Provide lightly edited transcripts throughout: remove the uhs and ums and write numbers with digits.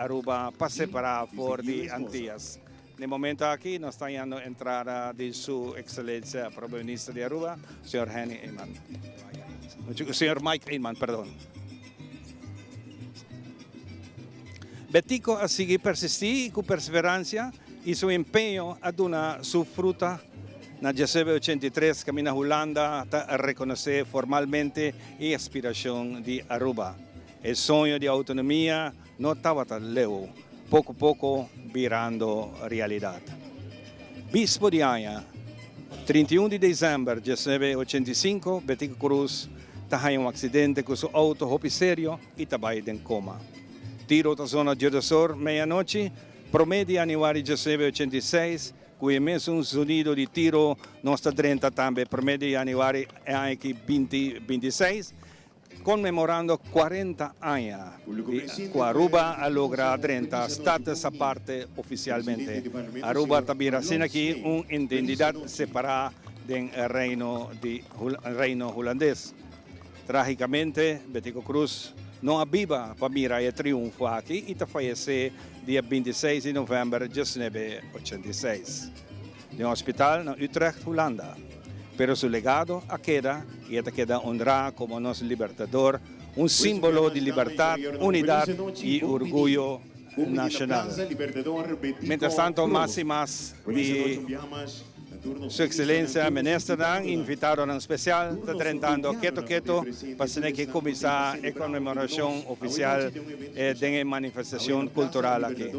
Aruba pa separa for di Antillas. Na e momento aki nos ta hañando entrada di su Excelencia Prome Minister di Aruba, señor Henny Eman. Señor Mike Eman, perdon. Betico a sigui persistí ku perseverancia y su empeño a duna su fruta. Na 1983 kaminda Hulanda ta rekonosé formalmente e aspirashon di Aruba. E soño di outonomia no tabata leu, poko poko birando realidat. Bispo di aña 31 di desèmber 1985 Betico Croes ta haña un aksidente ku su outo hopi serio i ta bai den koma. Tiro ta zona djedesor meianochi promé di yanüari 1986 ku e mesun zonido di tiro nos ta drenta tambe promé di yanüari e aña aki 2026. Conmemorando 40 aña di cu Aruba a logra drenta status aparte oficialmente, Aruba ta bira asina aki un identidad separa den Reino di Reino Hulandes. Tragicamente, Betico Croes no a biba pa mira e triunfo aki y ta fayece dia 26 di november 1986 den hospital na Utrecht, Hulanda. Pero su legado a keda y e ta keda honra como nos libertador, un simbolo di libertad, unidad y orguyo nacional. Mientras tanto mas y mas di Su Excelencia Ministernan y invitadonan special ta drentando keto keto pa asina ke cuminsa e conmemoracion oficial den e manifestacion cultural aki.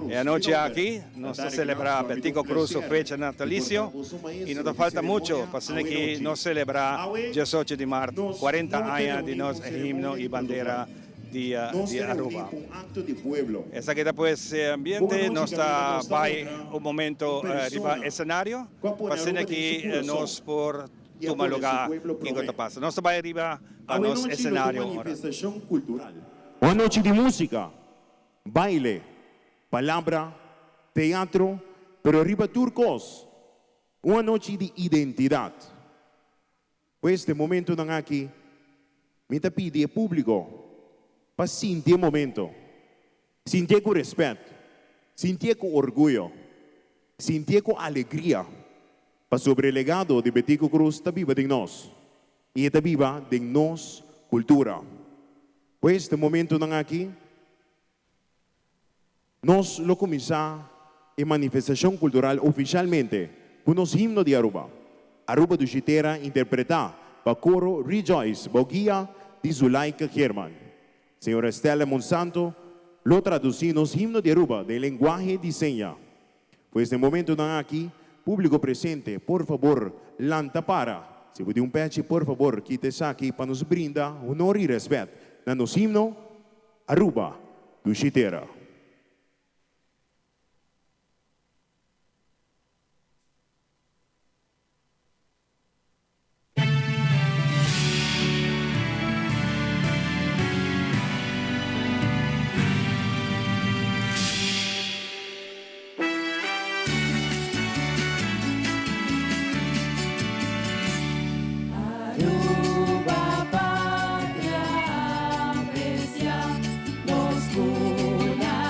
E anochi aki nos ta celebra Betico Croes su fecha natalicio y no ta falta mucho pa asina ki nos celebra 18 di maart 40 aña di nos himno y bandera di di Aruba. Esaki ta pues e ambiente, nos ta bay un momento riba escenario pa asina ki nos por tuma lugar kico ta pasa. Nos ta bay riba pa nos escenario ora. Un anochi di musica, baile, palabra, teatro, pero riba tur cos, un anochi di identidad. Pues den momentonan aki mi ta pidi e publico pa sinti e momento, sintié cu respet, sintié cu orguyo, sintié cu alegria, pasobra e legado di Betico Croes ta biba den nos y e ta biba den nos cultura. Pues den momentonan aki nos lo cuminsa e manifestacion cultural oficialmente cu nos himno di Aruba, Aruba Dushi Tera interpreta pa Coro Rejoice bou guia di Zulaika Geerman. Señora Stella Monsanto lo traduci nos himno di Aruba den lenguahe di seña. Pues den momentonan aki, publico presente por fabor lanta para. Si bo tin un pechi por fabor kita esaki pa nos brinda honor y respet na nos himno Aruba Dushi Tera. Aruba patria aprecia, nos cuna.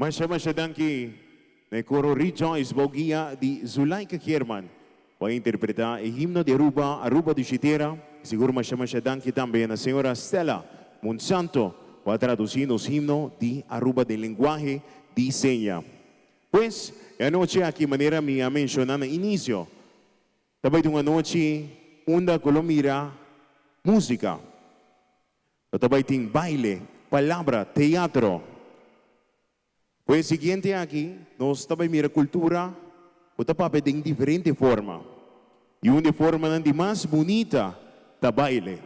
Masha masha danki na e coro Rejoice bou guia di Zulaika Geerman cu a interpreta e himno di Aruba, Aruba Dushi Tera. Sigur masha masha danki tambe na señora Stella Monsanto cu a traduci nos himno di Aruba den lenguahe di seña. Pues, e anochi aki manera mi a menciona na inicio, ta bay ta un anochi unda cu lo mira musica. Lo ta bai tin baile, palabra, teatro. Ku e siguiente aki nos ta bai mira kultura ku ta papia den diferente forma. I un di e formanan di mas bunita ta baile.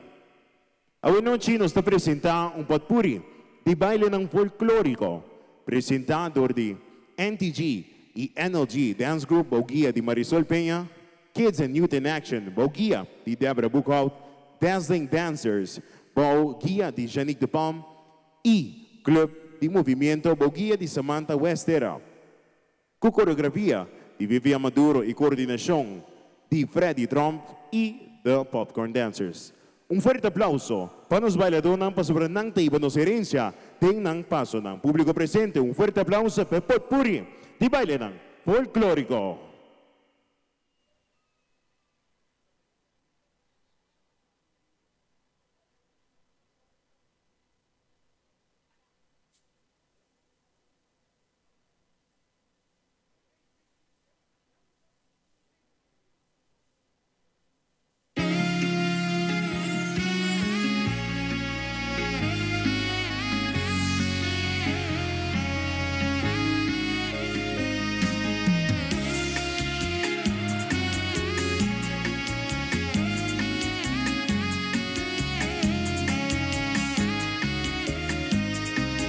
Awenochi nos ta presentá un potpuri di bailenan folklóriko presentá dor di NTG i NLG Dance Group bou guia di Marisol Peña, Kids and Youth in Action bou guia di Debra Boekhout, Dazzling Dancers bou guia di Janique de Palm y Club di Movimiento bou guia di Samantha Westera. Cu coreografia di Vivian Maduro y coordinacion di Freddy Tromp y The Popcorn Dancers. Un fuerte aplauso pa nos bailadónan pasobra nan ta hiba nos herencia den nan pasonan. Publico presente, un fuerte aplauso pa e potpuri di bailenan folklorico.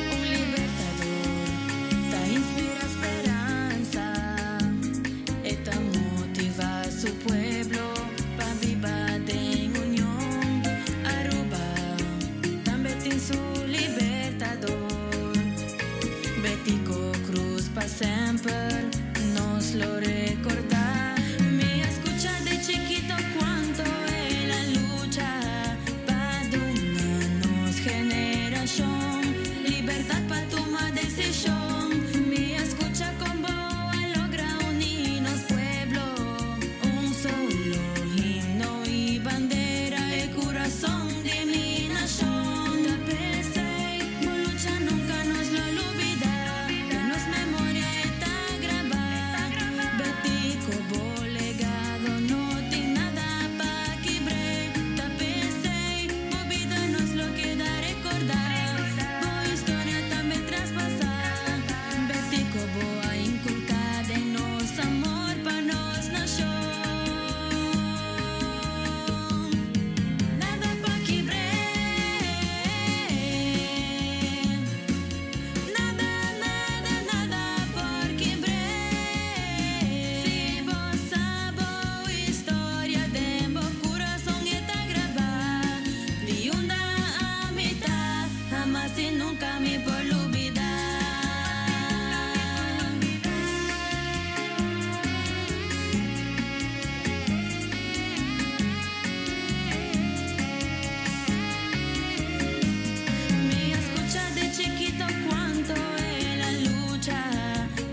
Un libertador ta inspira speransa, e ta motiva su pueblo pa biba den union. Aruba tambe tin su libertador, Betico Croes pa semper nos lo recorda. Mi a scucha de chikito cuanto el a lucha pa duna nos generacion libertad pa tuma decision. Mi a scucha con bo a logra uni nos pueblo, un solo himno y bandera, e curazon di mi nacion. Ta p'esey bo lucha nunca nos lo lubida, den nos memoria e ta graba. Betico bo legado no tin nada pa kibr'é, ta p'esey bo bida nos lo keda recorda, bo historia tambe traspasa. Betico bo a inculca den nos amor pa nos nacion. Nada pa kibr'é. Nada, nada, nada por kibr'é. Si bo sa bo historia den bo curazon e ta graba. Di unda ami ta, hamas y nunca mi por lubida. Mi a scucha de chikito cuanto el a lucha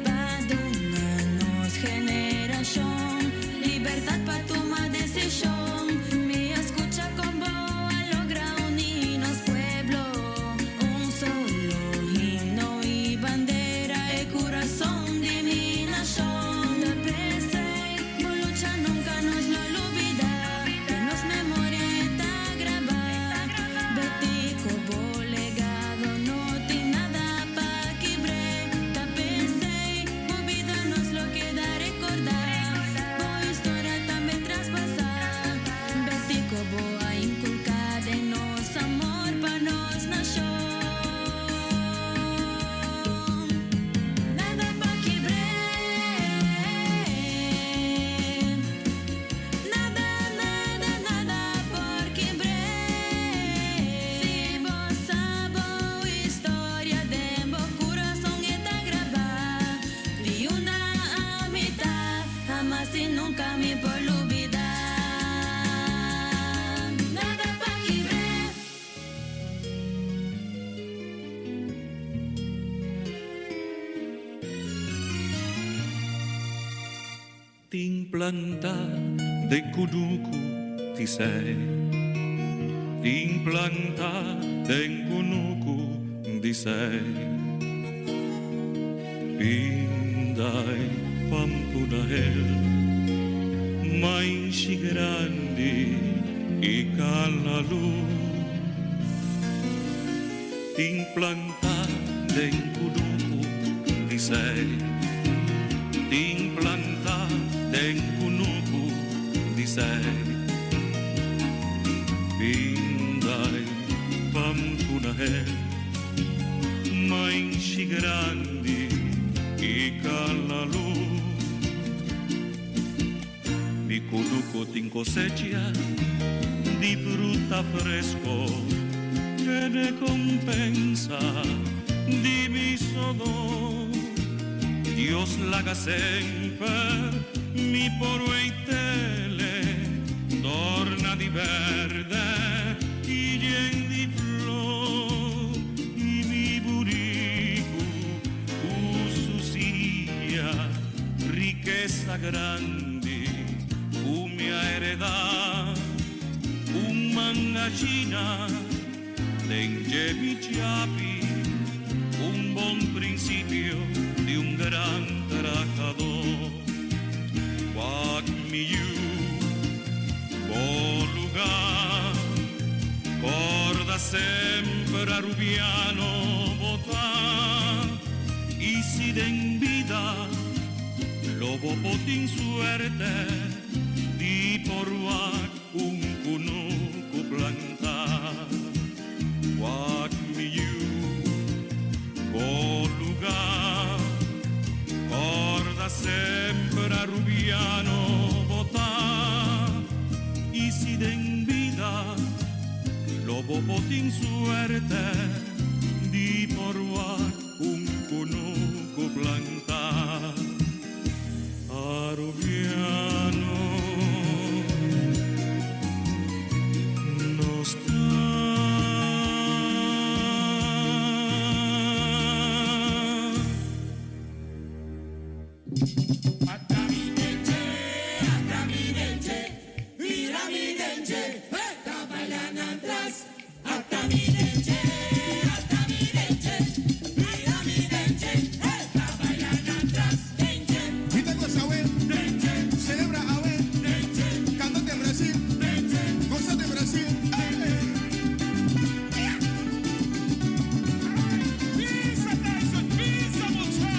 pa duna nos generacion libertad pa tuma decision. Mi a scucha con bo a logra uni nos pueblo, un solo himno y bandera, e curazon di mi nacion. Ta p'esey bo lucha nunca nos lo lubida, den nos memoria e ta graba. Betico bo legado no tin nada pa kibr'é, ta p'esey bo bida nos lo keda recorda, bo historia tambe traspasa. Betico bo a inculca den nos amor pa nos nacion. Nada pa kibr'é. Nada, nada, nada por kibr'é. Si bo sa bo historia den bo curazon e ta graba. Di unda ami ta, hamas y nunca mi por lubida. Nada pa kibr'é. Tin planta den kunuku di sei. Tin planta den kunuku di sei. Pindai pampunahel, mainshi grandi i kalalu. Tin planta den kunuku di sei. Tin planta den kunuku di sei. Pindai pampunahel, mainshi grandi i kalalu. Mi kunuku tin kosecha di fruta fresku ku rekompensa di mi sodó. Dios laga semper mi por weit'é dòrná di bèrdè i yen di fló. I mi buriku ku su simia, rikesa grandi ku mi a heredá. Un mangachina den mi chapi, un bon prinsipio di un gran trahadó. Wak mi yu, bo lugá, kòrda semper arubiano bo ta, i si den bida lo bo por tin suerte di por wak un kunuku plantá. Wak mi yu, bo lugá, kòrda semper arubiano bo ta, i si den bida lo bo por tin suerte di por wak un kunuku plantá. Arubiano nos ta. Grita gosa awe, celebra awe, canta den Brasil, gosa den Brasil. Ey! Pisa, Tyson, pisa, mucha.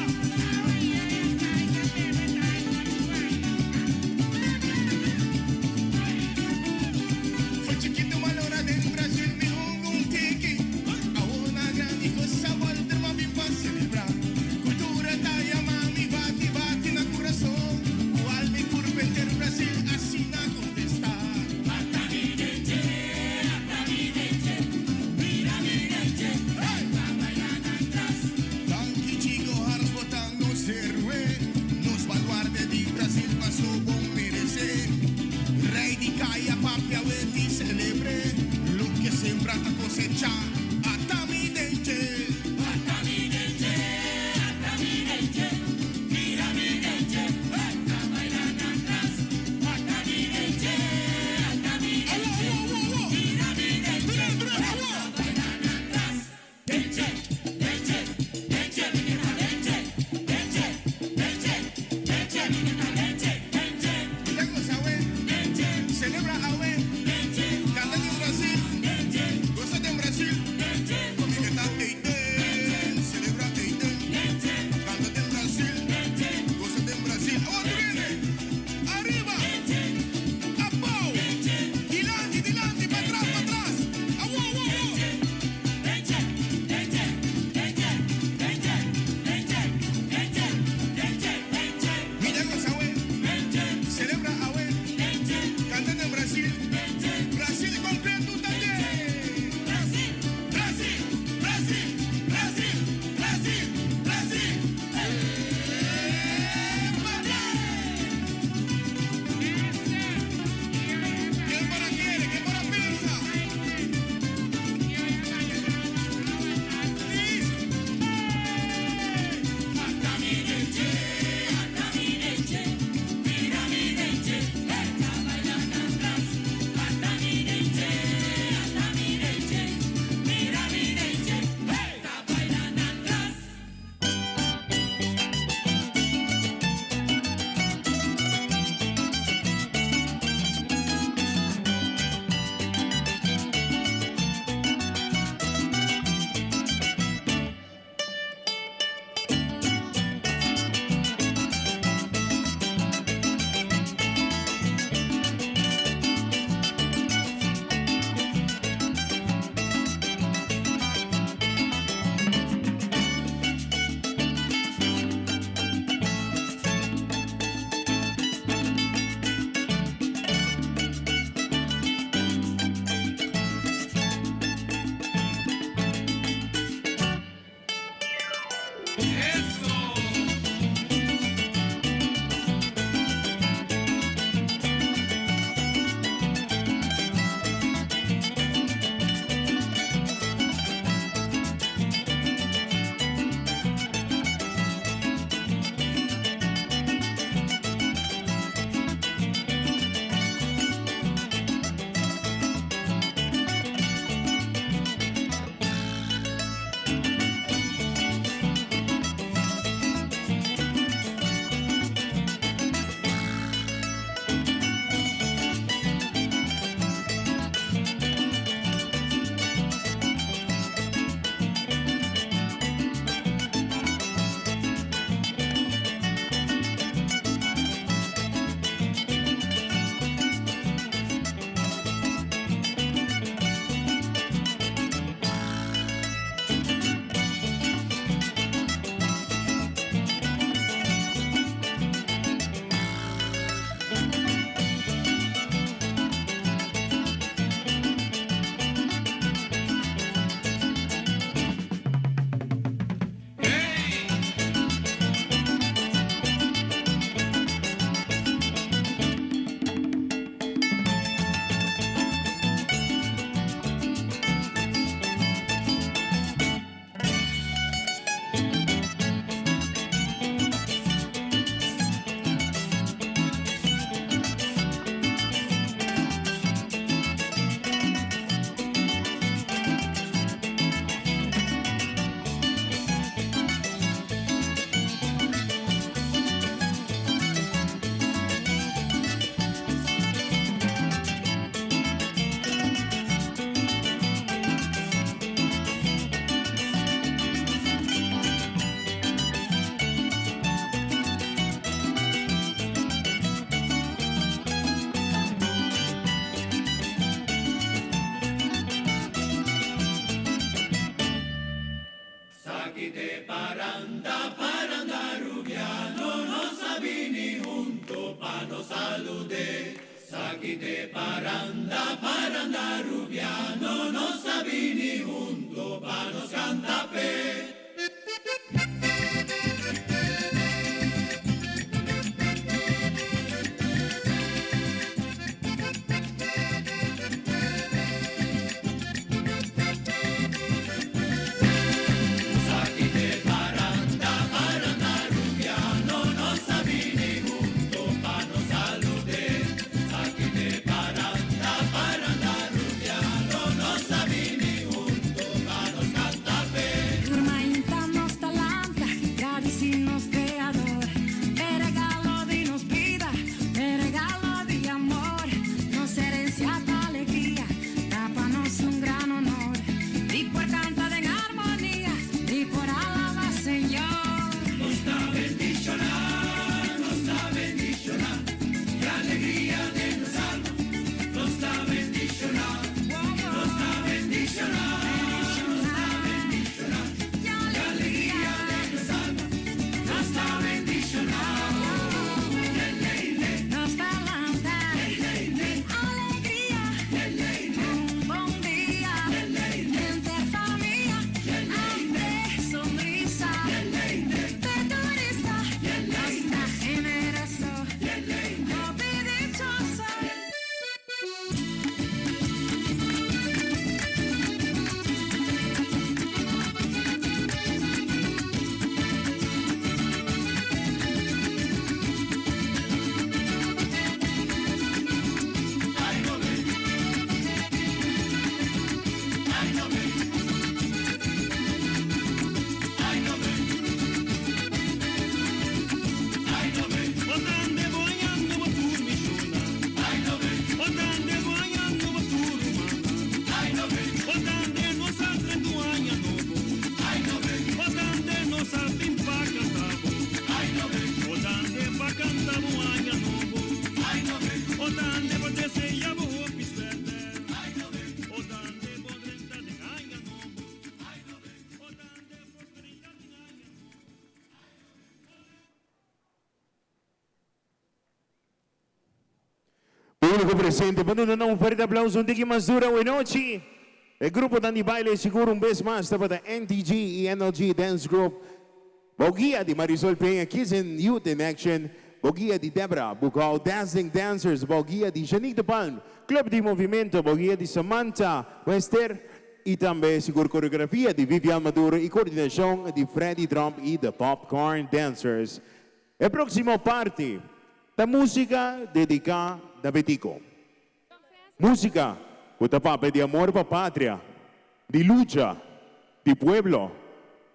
Públiko presente, pa duna un fuerte aplauso un tiki mas duro awe nochi. E gruponan di baile sigur un bes mas tabata NTG i NLG Dance Group. Bou guia di Marisol Peña, Kids and Youth in Action, bou guia di Debra Bucao, Dazzling Dancers, bou guia di Janique de Palm, Club di Movimento, bou guia di Samantha Wester i tambe sigur koreografia di Vivian Maduro i koordinashon di Freddy Tromp i The Popcorn Dancers. E próksimo parti ta músika dediká na Betico. Músika ku ta papia di amor pa patria, di lucha, di pueblo,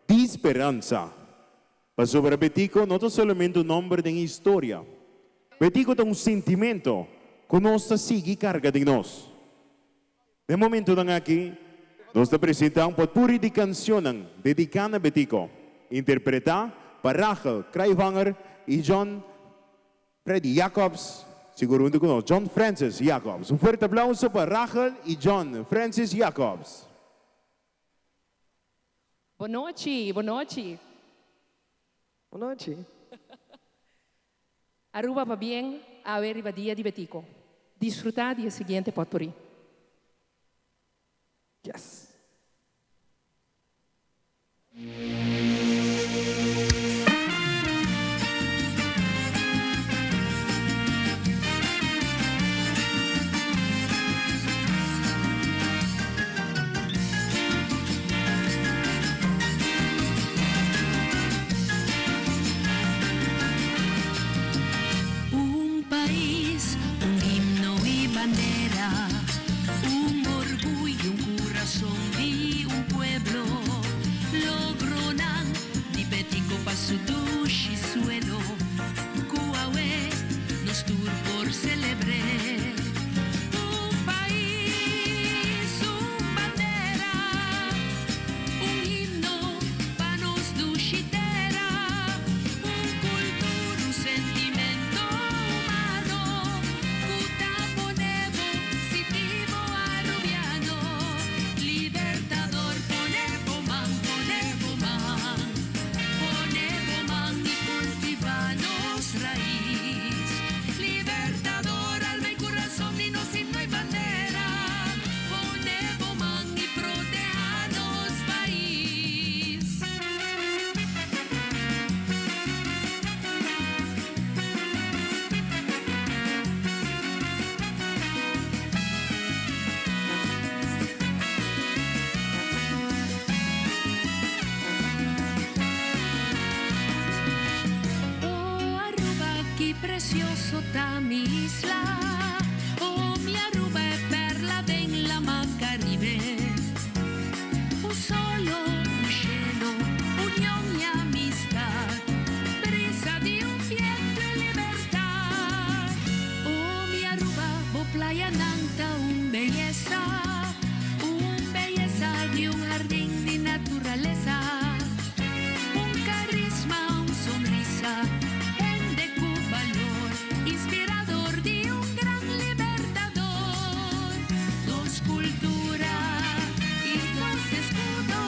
di speransa. Pasobra Betico no ta solamente un nòmber den historia. Betico ta un sentimento ku nos ta sigui karga den nos. Den momentonan aki nos ta presentá un potpuri di kansionnan dediká na Betico, interpretá pa Rachel Kraivanger i John Freddy Jacobs, sigur huntu ku nos John Francis Jacobs. Un fuerte aplauso pa Rachel i John Francis Jacobs. Bon nochi, bon nochi. Bon nochi. Aruba pabien awe riba dia di Betico. Disfruta di e siguiente potpourri. Yes. Un pais, un himno y bandera, un orguyo, un curason di un pueblo. Logronan di Betico pa su dushi suelo, cu awe nos tur por celebr'e. Un pais, un bandera, un himno pa nos dushi tera, un cultura, un sentimento humano, cu ta ponebo sinti bo Arubiano, Libertador, pone bo man, pone bo man, pone bo man y cultiva nos rais. Libertador. Precioso ta mi isla. Oh, mi Aruba e perla den lama Caribe. Un solo, un cielo, union y amistad. Brisa di un viento y libertad. Oh, mi Aruba, bo playanan ta un beyesa. Un beyesa di un jardin di naturalesa. Un carisma, un sonrisa, hende cu valor, inspirador di un gran libertador. Nos cultura y nos escudo.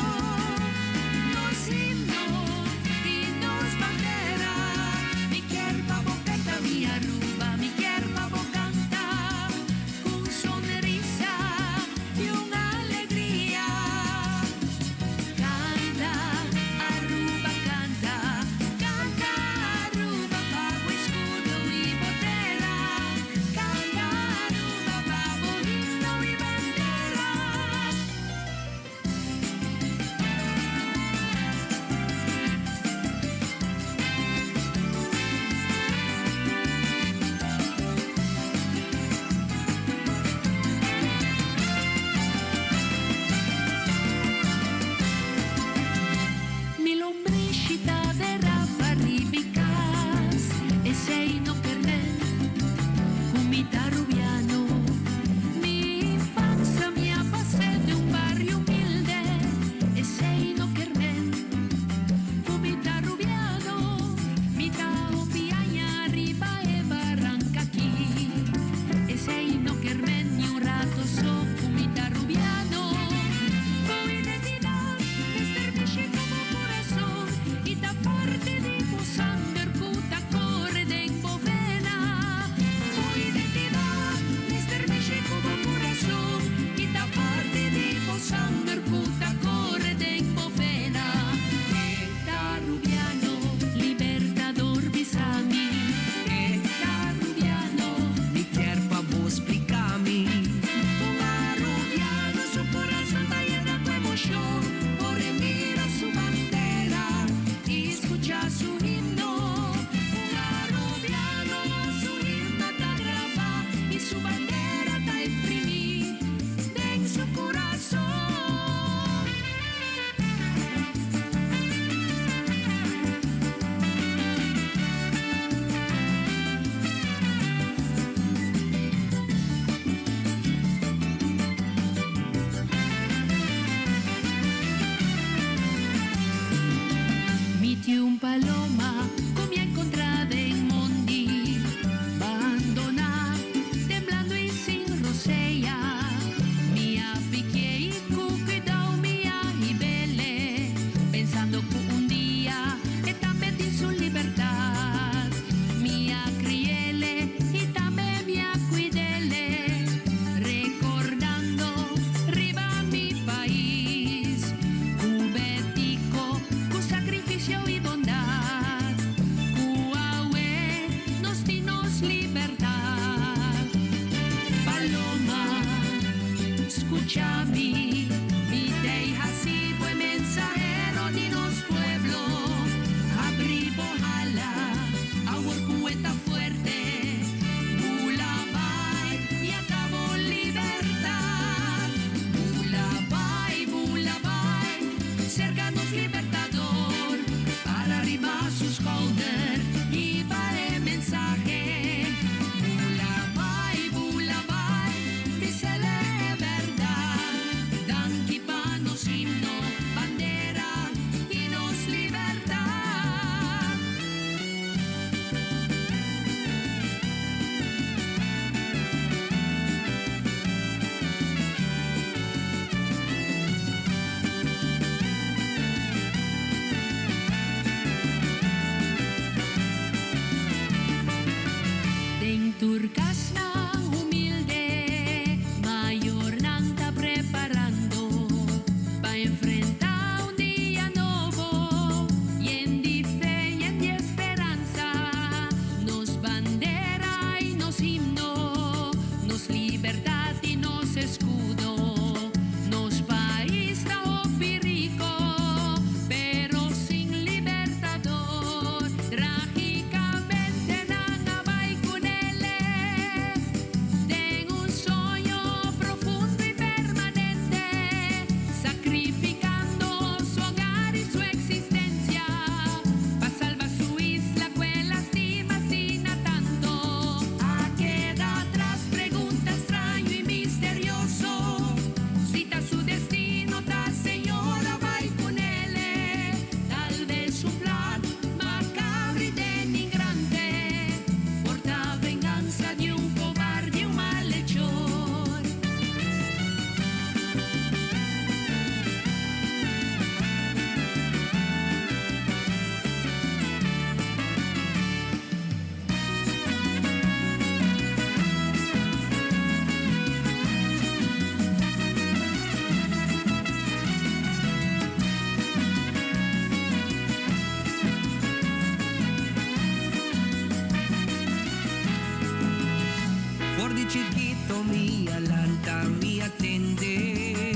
For di chikito mi a lanta mi a tende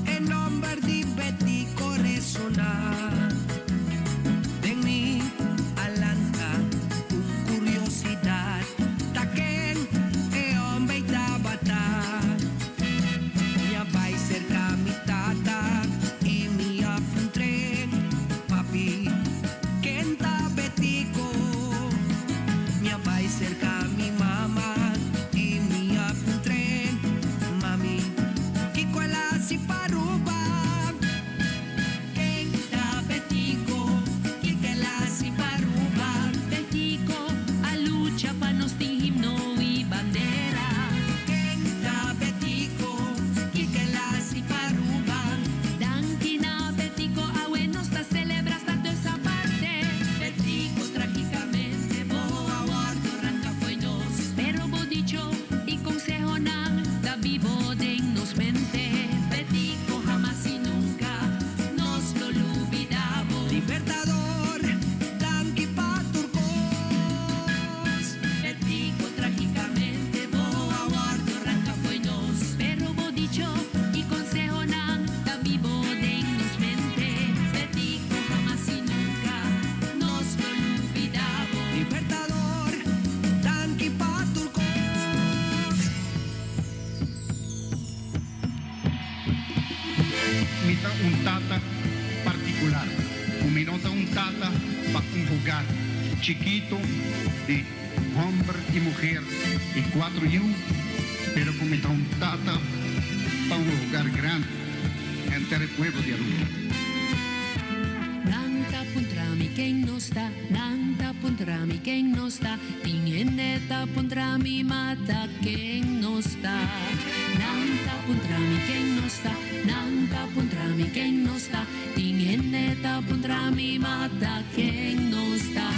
e nomber di Betico resona. Den mi a lanta un curiosidad ta ken e homber ey tabata. Mi a bay cerca mi tata y mi a puntr'e, Papi, ken ta Betico? Mi a bay cerca mi mama y mi a puntr'e, Mami, kico el a haci pa Aruba? Ken ta Betico? Kico el a haci pa Aruba? Betico a lucha pa nos tin himno y bandera. Ken ta Betico? Kico el a haci pa Aruba? Danki na Betico awe nos ta celebra Status Aparte. Betico tragicamente bo a wordo ranca fo'i nos. Pero bo dicho y consehonan ta bibo den nos mente. Betico hamas y nunca nos lo lubida bo. Libertador, danki pa tur cos. Betico tragicamente bo a wordo ranca fo'i nos. Pero bo dicho y consehonan ta bibo den nos mente. Betico hamas y nunca nos lo lubida bo. Libertador, danki pa tur cos. Mi ta un tata particular, cu mi no ta un tata pa un hogar chikito di homber y muher y cuatro yiu, pero cu mi ta un tata pa un hogar grandi, henter e pueblo di Aruba. Nan ta puntra mi ken nos ta, nan ta puntra mi ken nos ta, tin hende ta puntra mi ma ta ken nos ta. Nan ta puntra mi ken nos ta, nan ta puntra mi ken nos ta, tin hende ta puntra mi ma ta ken nos ta.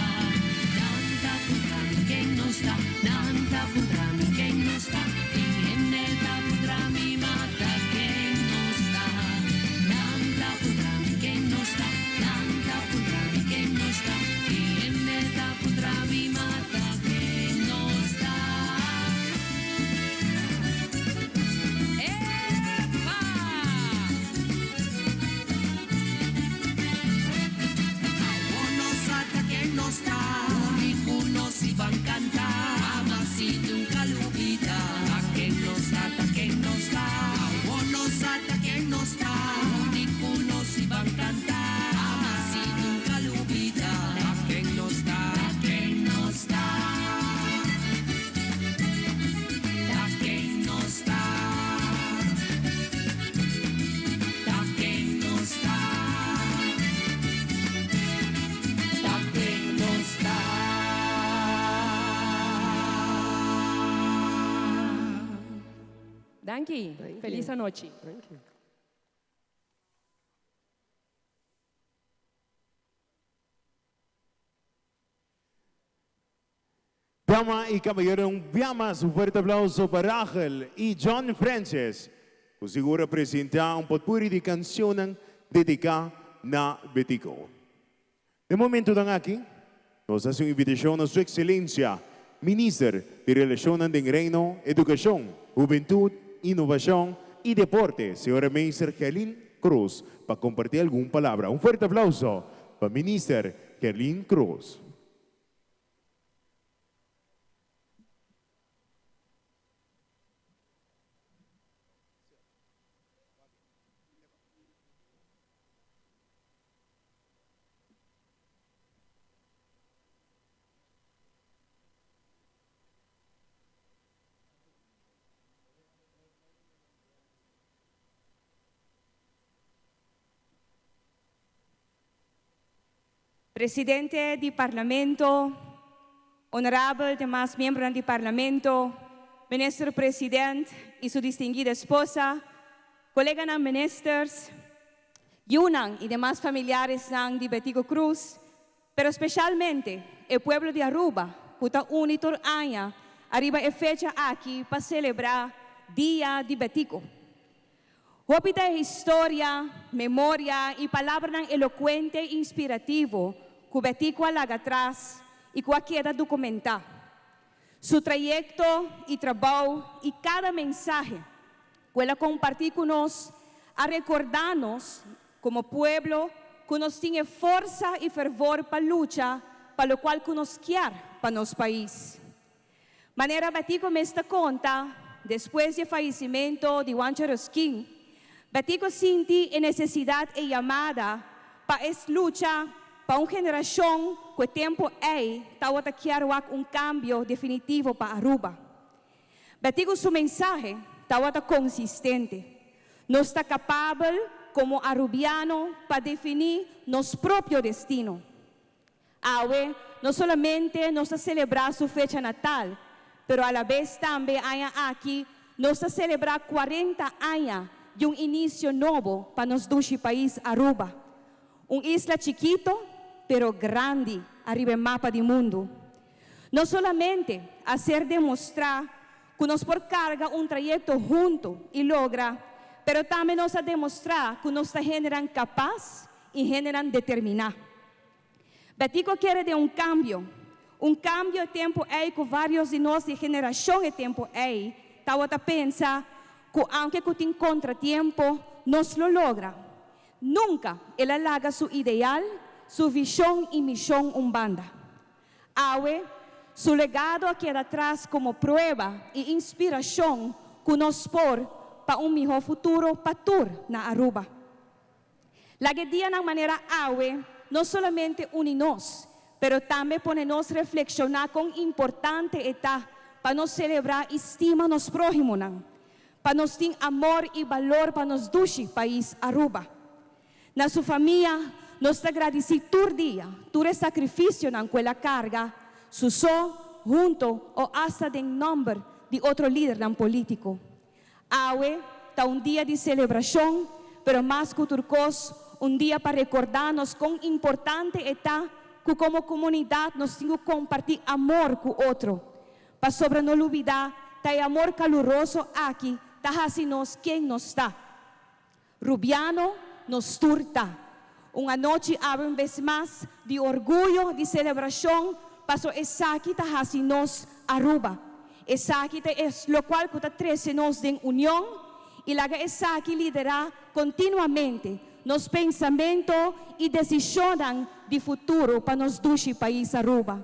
Nan ta puntra mi ken nos ta, nan ta puntra mi ken nos ta, tin hende ta puntra mi ma ta ken nos ta. Nan ta puntra mi ken nos ta, nan ta puntra mi ken nos ta, tin hende ta puntra mi ma ta ken nos ta. Epa! Awor nos sa ta ken nos ta, uni cu nos y ban canta, hamas y nunca lubida. Ta ken nos ta, ta ken nos ta, awor nos sa ta ken nos ta, uni cu nos y ban canta, hamas y nunca lubida. Ta ken nos ta, ta ken nos ta, ta ken nos ta, ta ken nos ta, ta ken nos ta. Danki. Thank Feliz you. anochi. Thank you. Dama y caballero, un bia mas un fuerte aplauso pa Rachel y John Francis, cu sigur a presenta un potpuri di cancionnan dedica na Betico. Den momentonan aki, nos haci un invitacion na Su Excelencia, Minister di Relacionnan den Reino, Educacion, Hubentud, Innovacion y Deporte, Señora Meester Gerlin Croes, pa comparti algun palabra. Un fuerte aplauso pa Minister Gerlin Croes. Presidente di Parlamento, honorabel demas miembronan di Parlamento, Minister President y su distinguida esposa, coleganan ministers, yiunan y demas familiaresnan di Betico Croes, pero specialmente e pueblo di Aruba cu ta uni tur aña ariba e fecha aki pa celebra Dia di Betico. Hopi ta e historia, memoria y palabranan elocuente y inspirativo cu Betico a laga atras y cu a keda documenta. Su trayecto y trabou y cada mensahe cu el a comparti cu nos a recorda nos como pueblo cu nos tin e forsa y fervor pa lucha pa locual cu nos kier pa nos pais. Manera Betico mes ta conta, despues di e fayecimento di Juancho Rosquin, Betico sinti e necesidad e yamada pa es lucha pa un generacion cu e tempo ey tawata kier wak un cambio definitivo pa Aruba. Betico su mensahe tawata consistente, Nos ta capabel como Arubiano pa defini nos propio destino. Awe, no solamente nos ta selebrá su fecha natal, pero alabes tambe aña aki nos ta selebrá 40 aña di un inisio nobo pa nos dushi pais Aruba. Un isla chikito, pero grandi ariba e mapa di mundu. No solamente a ser demostrá ku nos por karga un trayekto huntu i logra, pero tambe nos a demostrá ku nos ta hendenan kapas i hendenan determiná. Betico kere den un cambio. Un cambio e tempo ey cu varios di nos di e generacion e tempo ey tawata pensa cu aunke cu tin contratiempo nos lo logra. Nunca el a laga su ideal, su vision y mision un banda. Awe, su legado a keda atras como prueba y inspiracion cu nos por pa un miho futuro pa tur na Aruba. Laga e dianan manera awe no solamente uni nos, pero tambe pone nos reflekshoná kon importante e ta pa nos selebrá i stima nos próhimonan, pa nos tin amor i balor pa nos dushi pais Aruba. Na su famia nos ta gradisí tur dia tur e sakrifisionan ku el a karga, su so, hunto o asta den nòmber di otro lidernan polítiko. Awe ta un dia di selebrashon, pero mas ku tur kos, un dia pa rekordá nos kon importante e ta ku komo komunidat nos tin ku kompartí amor ku otro. Pasobra no lubidá, ta e amor kaluroso aki ta hasi nos ken nos ta. Rubiano nos tur ta. Un anochi awe un bes mas di orguyo, di selebrashon, paso esaki ta hasi nos Aruba. Esaki ta e lokual ku ta trese nos den union i laga esaki liderá kontinuamente nos pensamento i desishonnan di futuro pa nos dushi pais Aruba.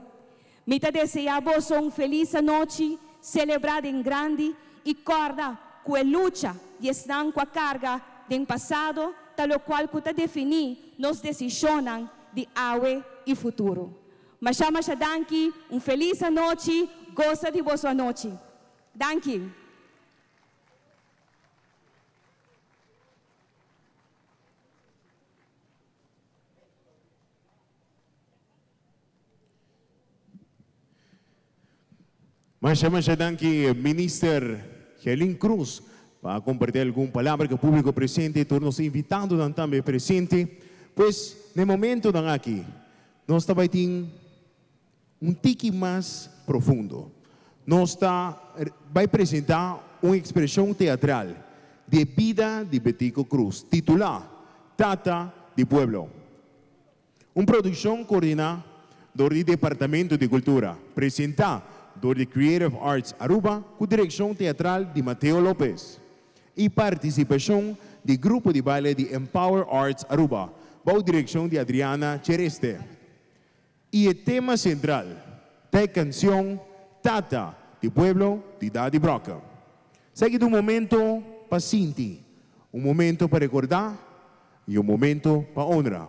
Mi ta deseá boso un felis anochi, selebrá den grandi i kòrda ku e lucha di esnan ku a karga den pasado ta lokual ku ta definí nos desishonnan di awe i futuro. Masha masha danki, un felis anochi, gosa di boso anochi. Danki. Masha masha danki Minister Gerlin Cruz pa comparti algun palabra cu publico presente y tur nos invitadonan tambe presente. Pues na e momentonan aki nos ta bay tin un tiki mas profundo. Nos ta bay presenta un expresion teatral di e bida di Betico Cruz titula Tata di Pueblo. Un produkshon koordiná dor di Departamento di Kultura, presentá dor di Creative Arts Aruba ku direkshon teatral di Mateo Lopez i partisipashon di grupo di baile di Empower Arts Aruba bou direkshon di Adriana Chereste. I e tema sentral ta e kansion Tata di Pueblo di Dadi Brokke. Esaki ta un momento pa sinti, un momento pa rekordá i un momento pa honra.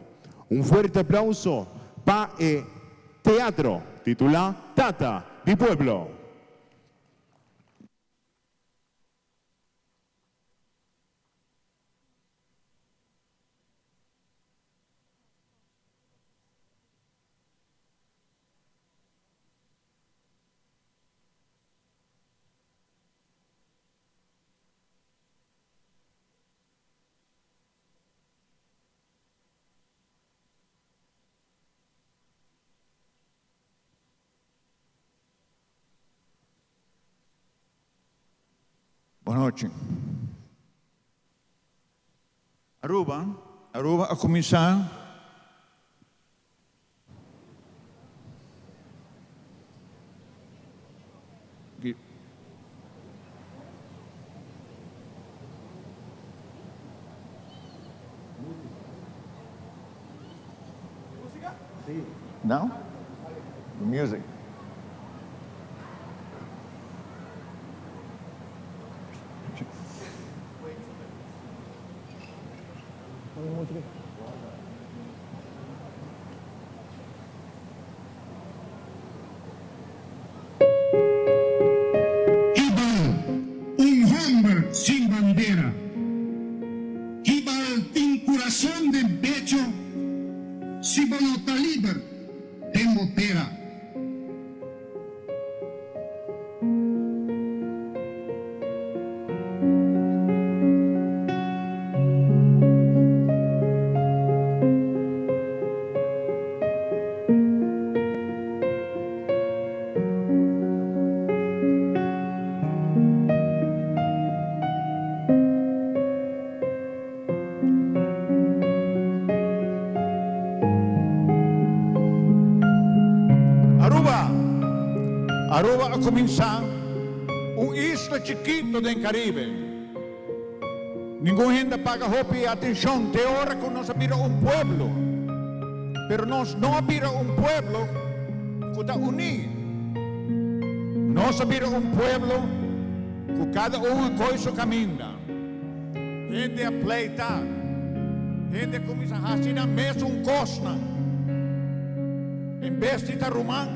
Un fuerte aplauso pa e teatro titulá Tata di Pueblo. Bon nochi. Aruba, Aruba a cuminsa. Now? The music. Ibal, un homber sin bandera. Ibal tin curason den pecho, si bo no ta liber den bo tera. Aruba! Aruba a cuminsa un isla chikito den Caribe. Ningun hende a paga hopi atencion te ora cu nos a bira un pueblo. Pero nos no a bira un pueblo cu ta uni. Nos a bira un pueblo cu cada un a coy su caminda. Hende a pleita. Hende a cuminsa haci nan mesun cosnan. En bes di ta ruman,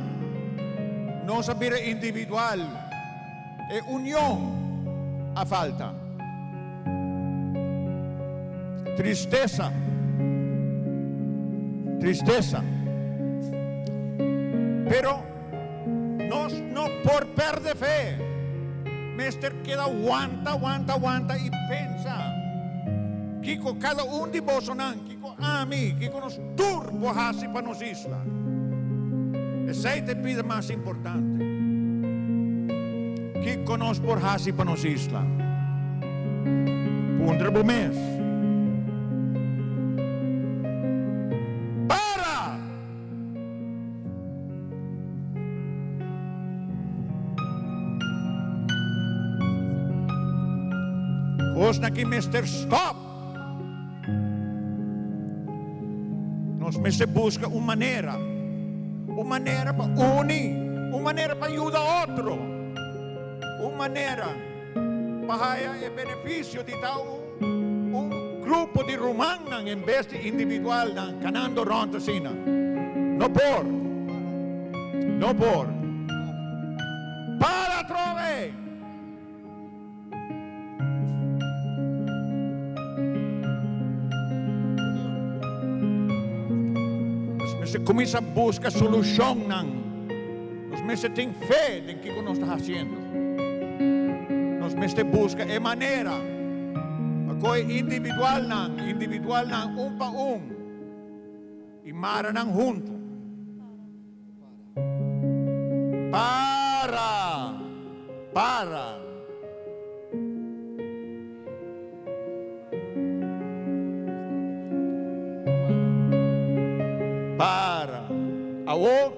nos a bira individual. E union a falta. Tristesa. Tristesa. Pero nos no por perde fe. Mester keda wanta, wanta, wanta y pensa. Kico cada un di bosonan, kico ami, kico nos tur por haci pa nos isla. Esey ta e pida mas importante. Kico nos por haci pa nos isla? Puntra bo mes. Para! Cosnan ki mester stop. Nos mester busca un manera, un manera pa uni, un manera pa yuda otro, un manera pa haya e beneficio di ta un un grupo di rumannan en bes di individualnan canando rond asina. No por. No por. Para atrobe! Nos mester cuminsa busca solucionnan. Nos mester tin fe den kico nos ta haciendo. Nos mester busca e manera pa coge individualnan, individualnan un pa un y mara nan hunto. Para! Para! Para! Awor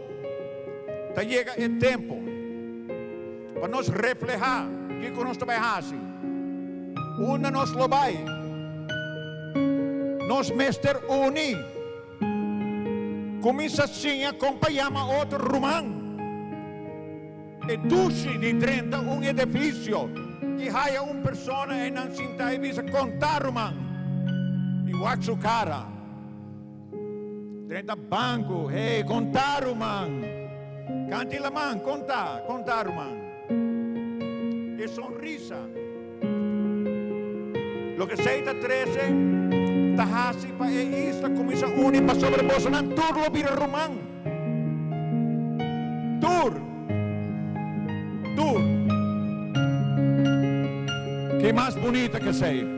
ta yega e tempo pa nos reflehá kiko nos ta bai hasi, unda nos lo bai. Nos mester uni. Kuminsá siña kon pa yama otro ruman. E dushi di drenta un edifisio i haya un persona einan sintá i bisa, Konta ruman! I wak su kara. Drenta banko, Hey, konta ruman! Kanti laman, Konta, konta ruman! E sonrisa. Loke esei ta trese ta hasi pa e isla kuminsá uni pasobra bosonan tur lo bira ruman. Tur. Tur. Ke mas bunita ke esei?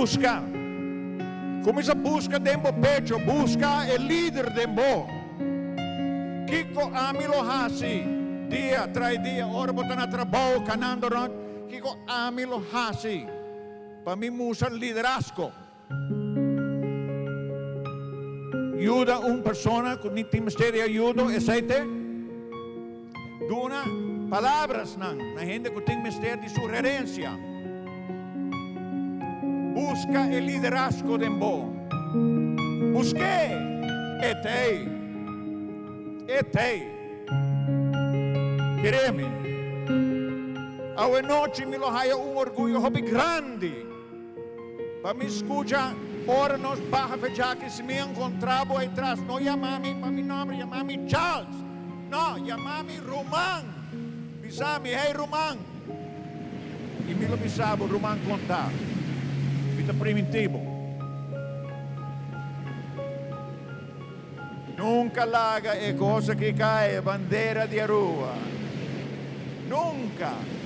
Busca. Cuminsa busca den bo pecho, busca e lider den bo. Kico ami lo haci dia tras dia, ora bo ta na trabou, canando rond, kico ami lo haci pa mi mustra liderazgo? Yuda un persona cu ni tin mester di ayudo, esey te duna palabrasnan na hende cu tin mester di sugerencia. Busca e liderazgo den bo. Busqu'é! E t'ey. E t'ey. Kere mi. Awe nochi mi lo haya un orguyo hopi grandi. Pa mi scucha ora nos baha fechaki si mi encontra bo eytras no yama mi pa mi nomber yama mi Charles no yama mi Ruman bisa mi hey Ruman y mi lo bisa bo Ruman conta mi ta priminti bo nunca laga e cos aki cay e bandera di Aruba nunca.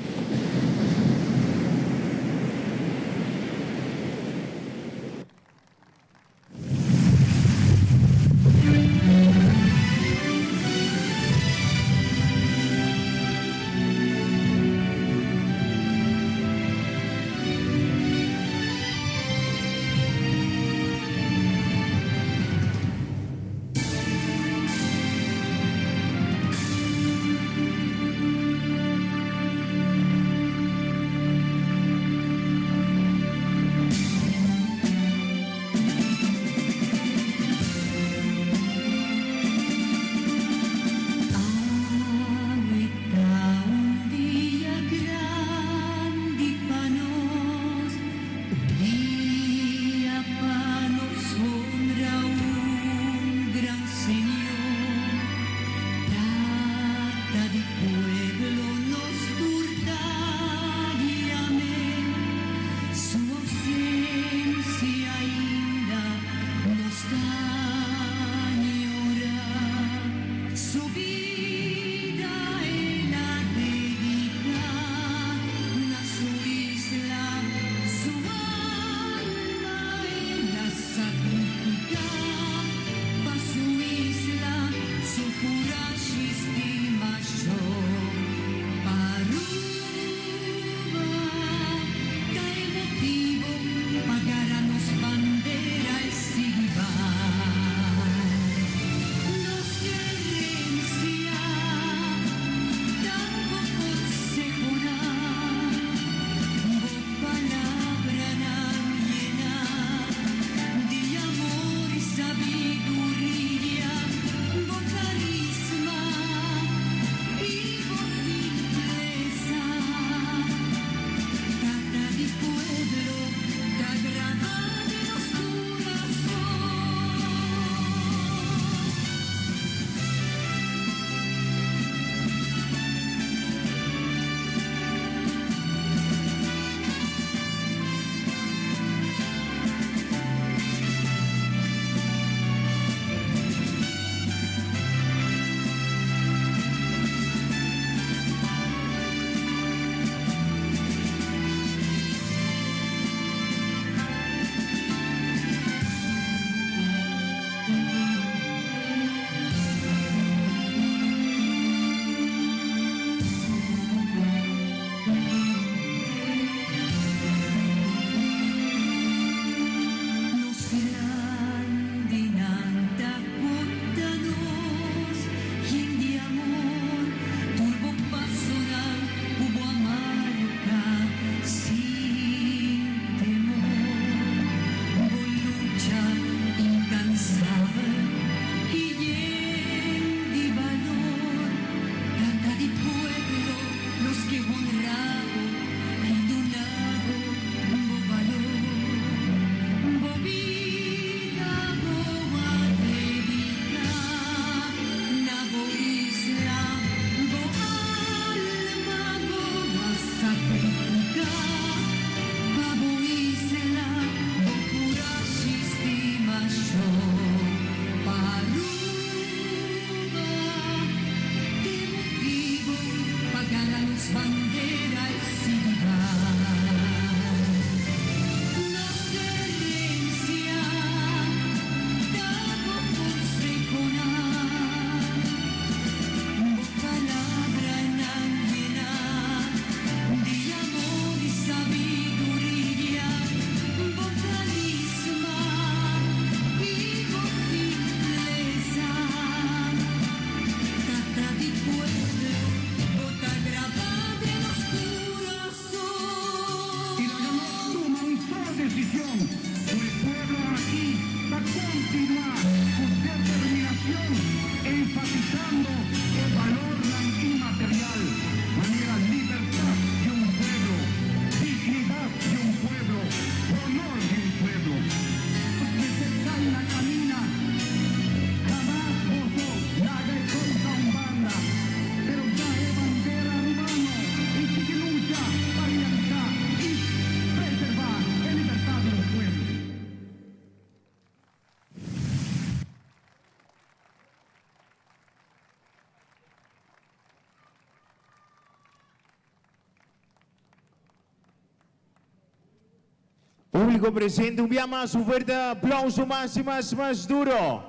Públiko presente un bia mas un fuerte aplauso mas y mas mas duro.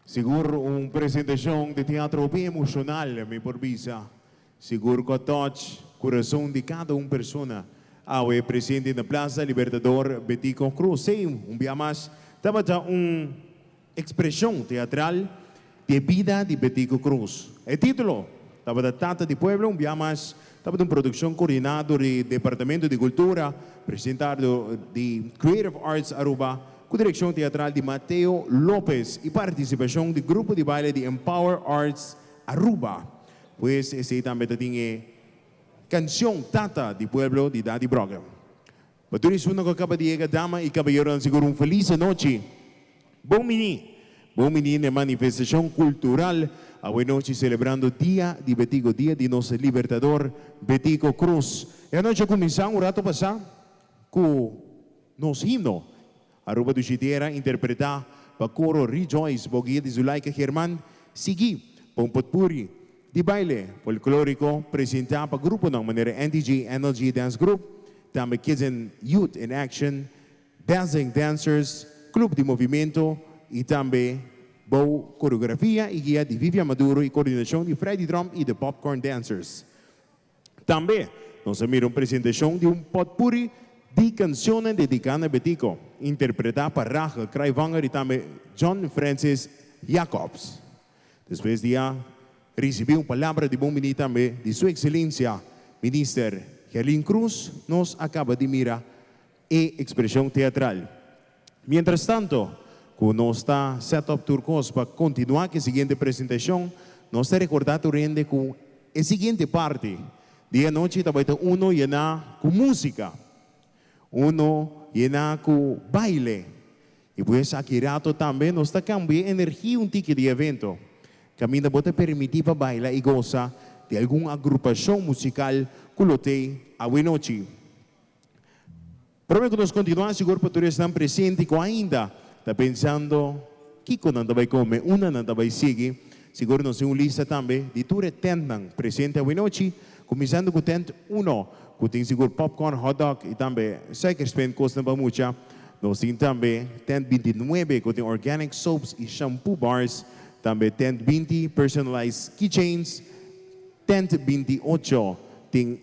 Sigur un presentacion di teatro hopi emocional mi por bisa. Sigur cu a touch curason di cada un persona awe presente na Plaza Libertador Betico Croes. Sey un bia mas tabata un Expresion teatral di e bida di Betico Croes. E titulo tabata Tata di Pueblo, un bia mas tabata un produccion coordina dor di Departamento di Cultura, presenta dor di Creative Arts Aruba, cu direccion teatral di Mateo Lopez y participacion di grupo di baile di Empower Arts Aruba. Pues esey tambe ta tin e cancion Tata di Pueblo di Daddy Brogger. Pa tur esunnan ku a kaba di yega, dama i kabayeronan sigur un felis anochi. Bon bini! Bon bini na e manifestashon kultural awe nochi selebrando Dia di Betico, Dia di nos Libertador Betico Croes. E anochi a kuminsá un rato pasá ku nos himno Aruba Dushi Tierra interpretá pa koro Rejoice bou guia di Zulaika German, sigui pa un potpuri di baile folklóriko presentá pa gruponan manera NTG NLG Dance Group, tambe Kids and Youth in Action, Dazzling Dancers, Club di Movimento i tambe bou koreografia i guia di Vivian Maduro i koordinashon di Freddy Tromp i The Popcorn Dancers. Tambe nos a mira un presentashon di un potpuri di kanshonnan dediká na Betico, interpretá pa Rachel Kraivanger i tambe John Francis Jacobs. Despues di a risibí un palabra di bon bini tambe di Su Ekselensia Minister Gerlin Croes, nos a kaba di mira e ekspreshon teatral. Mientras tanto ku nos ta set up tur kos pa kontinuá ku e siguiente presentashon, nos ta rekordá tur hende ku e siguiente parti di e anochi ta bai ta uno yená ku músika, uno yená ku baile. I pues aki rato tambe nos ta kambia e energia un tiki di e evento, kaminda bo ta permití pa baila i gosa di algun agrupashon musikal ku lo t'ei awenochi. Prome ku nos kontinuá, sigur pa tur esnan presente ku ainda ta pensando kiko nan ta bai kome, unda nan ta bai sigui, sigur nos tin un lista tambe di tur e tèntnan presente awenochi, kuminsando ku tènt uno, ku tin sigur popcorn, hotdog i tambe suikerspin, kosnan pa mucha. Nos tin tambe tènt 29 ku tin organic soaps i shampoo bars, tambe tènt 20 personalized keychains, tènt 28 tin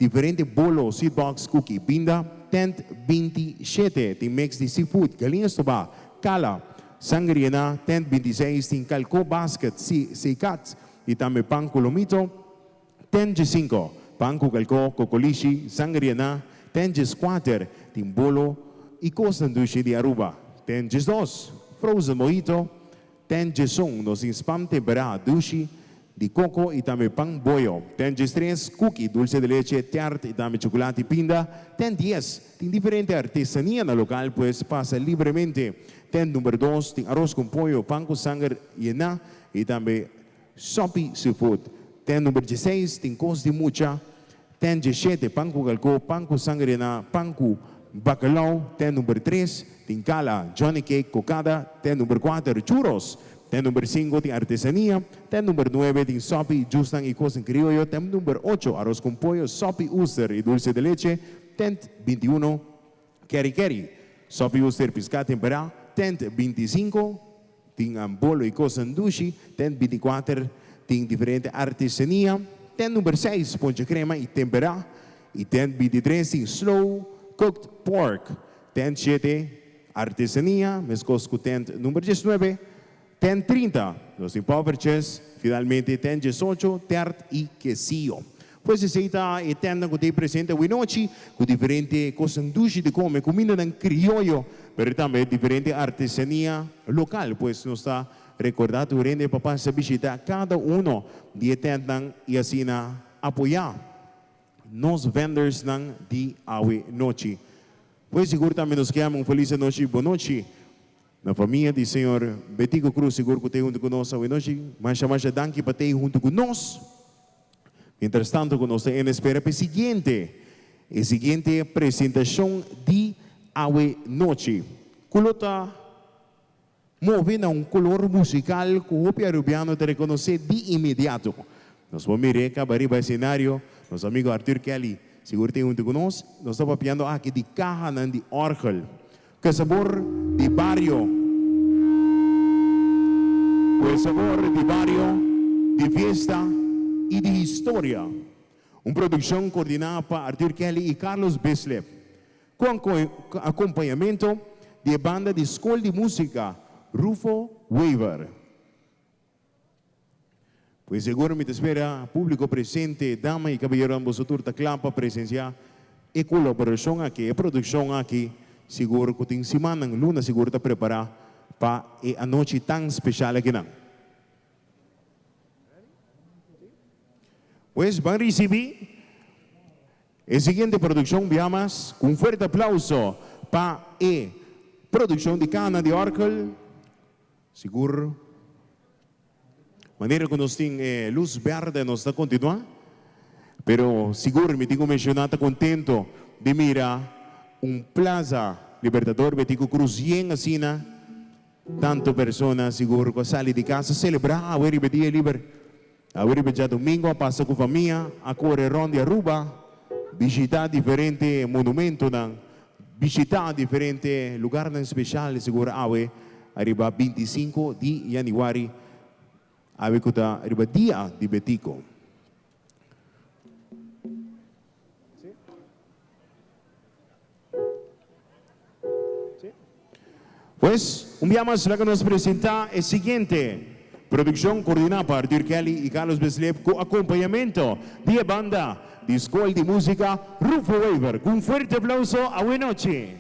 Diferente bolo, seed box, cookie, pinda, tent 27 tin mix di seafood, galiña stobá, kala, sanger yená, tent 26 tin kalkó basket, sekat i tambe pan ku lomito, tent 15 pan ku kalkó, kokolishi, sanger yená, tent 14 tin bolo i kosnan dushi di Aruba, tent 12 frozen mojito, Ten djesun, nos tin spam temperá, dushi di koko i tambe pan boyo. Ten djestres, kuki, dulce de leche, tèrt i tambe chocolate i pinda. Ten dies, tin diferente artesania na lokal, pues pasa libremente. Ten number dos, tin aros kon poyo, pan ku sanger yená i tambe sopi seafood. Ten number djeseis, tin kos di mucha. Ten djeshete, pan ku kalkó, pan ku sanger yená, pan ku bakalou. Ten number tres, tin kala, johnny cake, kokada. Ten number kuater, churros. Ten number sinku, tin artesania. Ten number nuebe, tin sòpi, jusnan i kos en krioyo. Ten number ocho, aros kon pollo, sòpi, uster i dulce de leche. Tent 21, keri keri, sòpi, uster, piská temperá. Tent 25, tin bolo i kosnan dushi. Tent 24, tin diferente artesania. Tent number seis, ponche krema i temperá. I tent 23 tin slow cooked pork. Tent shete, artesania, meskos ku tent number 19. Tent 30, nos tin poffertjes. Finalmente tent 18, tèrt i kesiyo. Pues esei ta e tèntnan ku ta ei presente awinochi, ku diferente kosnan dushi di kome, kumindanan krioyo, pero tambe diferente artesania lokal. Pues nos ta rekordá tur hende pa pasa bishitá kada uno di e tèntnan i asina apoyá nos vendersnan di awe nochi. Pues sigur tambe nos ke ama un felis anochi, bonochi na famia di señor Betico Croes sigur ku ta ei huntu ku nos awe nochi. Masha masha danki pa ta ei huntu ku nos. Mientras tanto ku nos ta en espera pa e siguiente e siguiente presentashon di awe nochi ku lo ta move na un kolor musikal ku hopi Arubiano ta rekonosé di inmediato. Nos por mir'é kaba riba esenario. Nos amigo Arthur Kelly sigur tin huntu ku nos. Nos ta papiando aki di kahanan di òrgel. Ku e sabor di bario. Ku e sabor di bario, di fiesta i di historia. Un produkshon koordiná pa Arthur Kelly i Carlos Bislip. Ku akompañamentu di e banda di skol di músika Rufo Wever. Pues sigur mi ta spera públiko presente, dama i kabayeronan boso tur ta kla pa presensiá e kolaborashon aki, e produkshon aki, sigur ku tin simannan, luna sigur ta prepará pa e anochi tan speshal akinan. Pues ban risibí e siguiente produkshon bia mas ku un fuerte aplauso pa e produkshon di Kana di Òrgel. Sigur manera ku nos tin e lus berde nos ta kontinuá, pero sigur mi tin ku menshoná ta kontento di mira un Plaza Libertador Betico Croes yen asina, tantu persona sigur ku a sali di kas a selebrá awe riba e dia liber, awe riba djadumingu a pasa ku famia, a kore rònt di Aruba, bishitá diferente monumentonan. Bishitá diferente lugarnan speshal sigur awe ariba 25 di yanüari, awe ku ta riba dia di Betico. Pues, un bia mas laga nos presentá e siguiente produkshon koordiná pa Arthur Kelly i Carlos Bislip ku akompañamento di e banda di Skol di Músika Rufo Wever. Ku un fuerte aplauso awe nochi.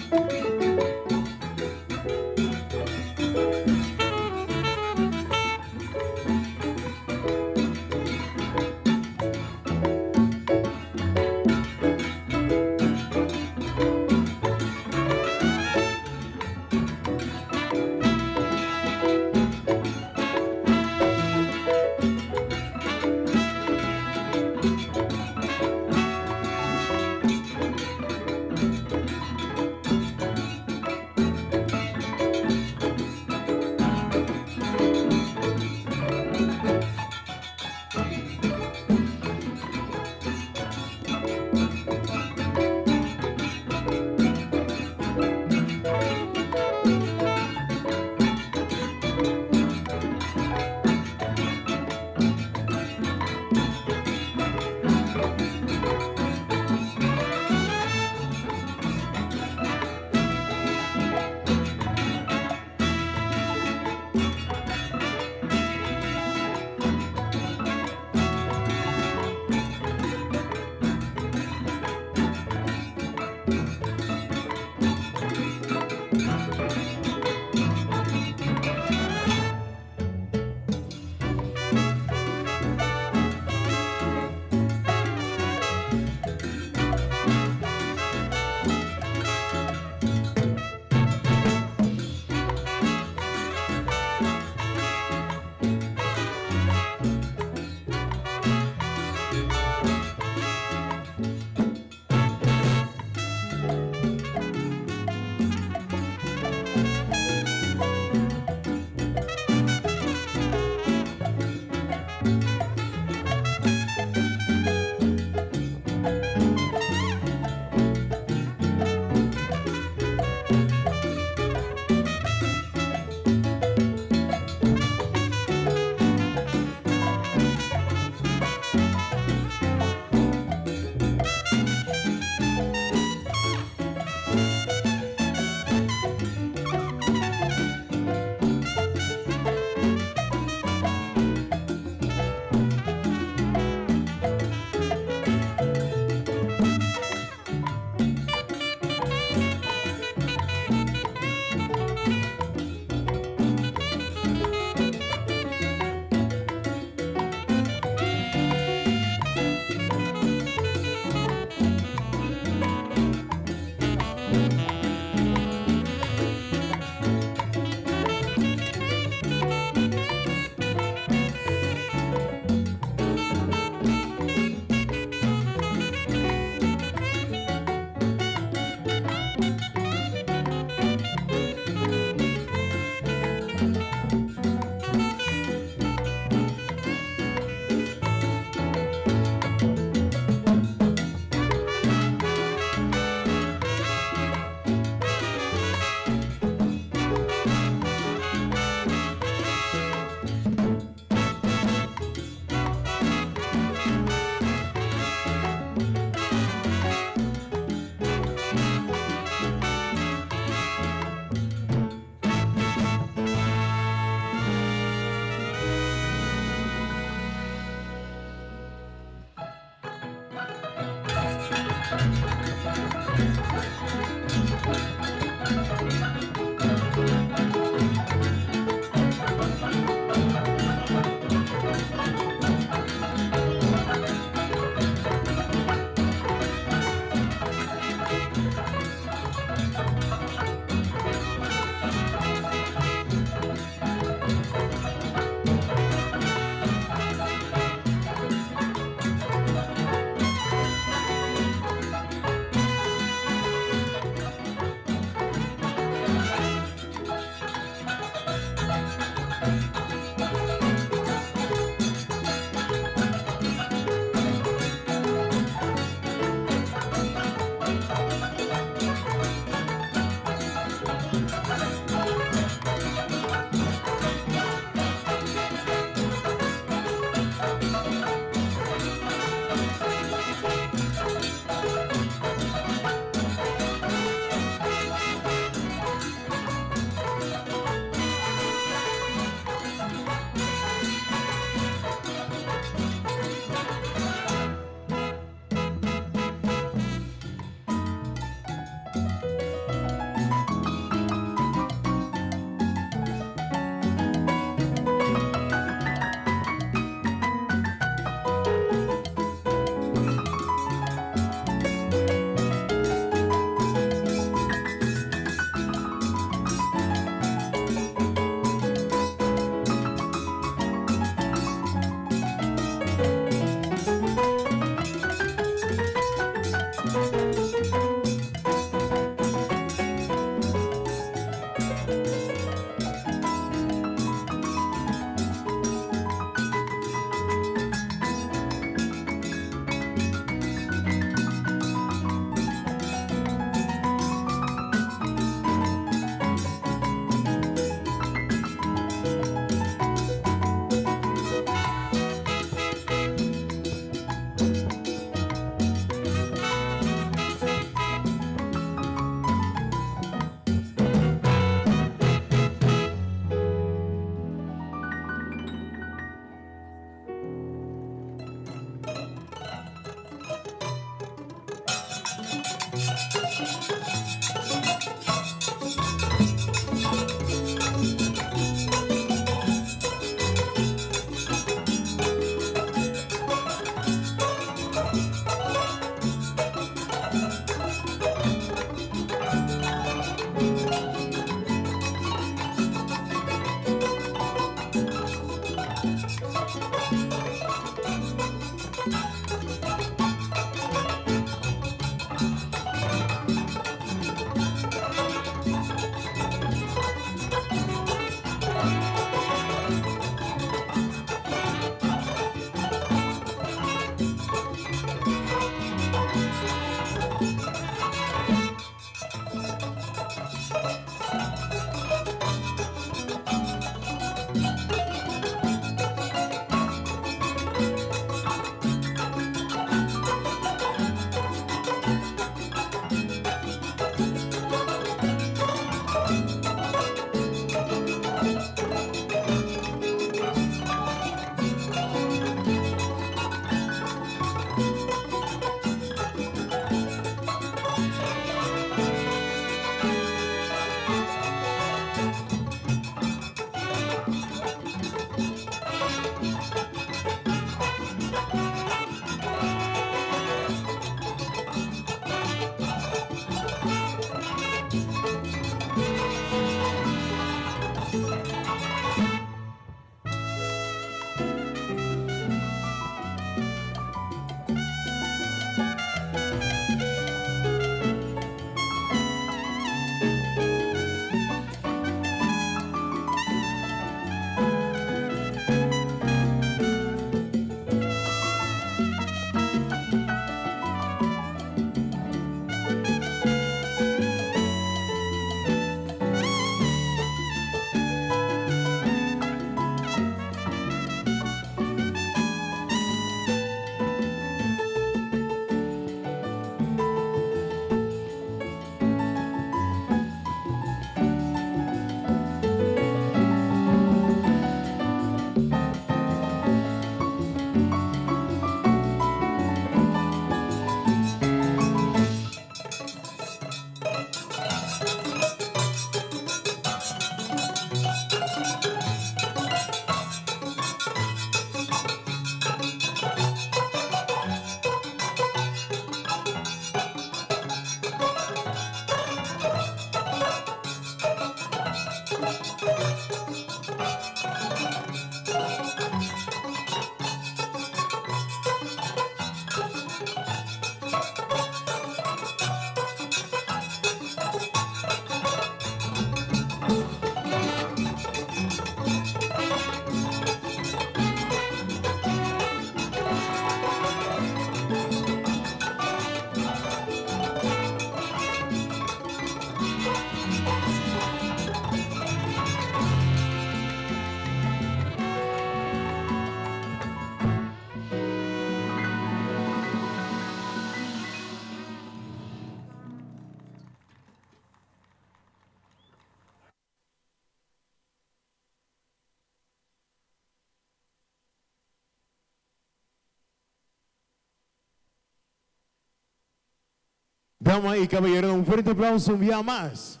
Dama y caballero, un fuerte aplauso un día más.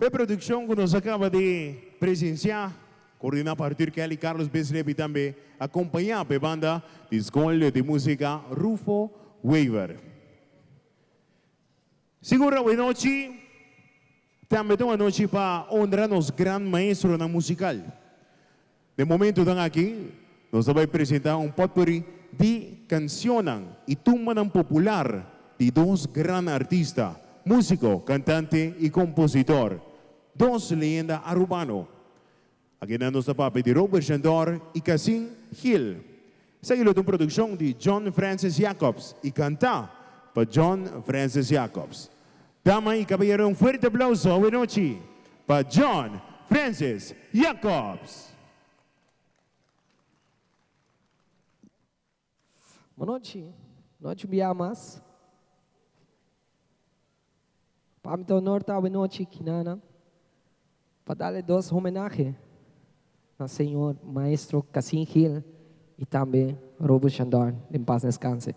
E produccion cu nos a caba di presencia, coordina pa Arthur Kelly, Carlos Bislip y tambe acompaña pa e banda di Scol di Musica Rufo Wever. Sigur awe nochi tambe ta un anochi pa honra nos gran maestronan musical. Den momentonan aki nos ta bay presenta un potpourri di cancionnan y tumbanan popular di dos gran artista, musico, cantante y compositor, dos leyenda Arubano. Akinan nos ta papia di Robert Chandor y Casin Gil. Esaki lo ta un produccion di John Francis Jacobs y canta pa John Francis Jacobs. Dama y caballero un fuerte aplauso awe nochi pa John Francis Jacobs. Bon nochi, nochi un bia mas. Pa mi ta honor ta awe nochi kinana pa dale dos homenahe na señor maestro Casin Gil y tambe Robert Chandor den paz descanse.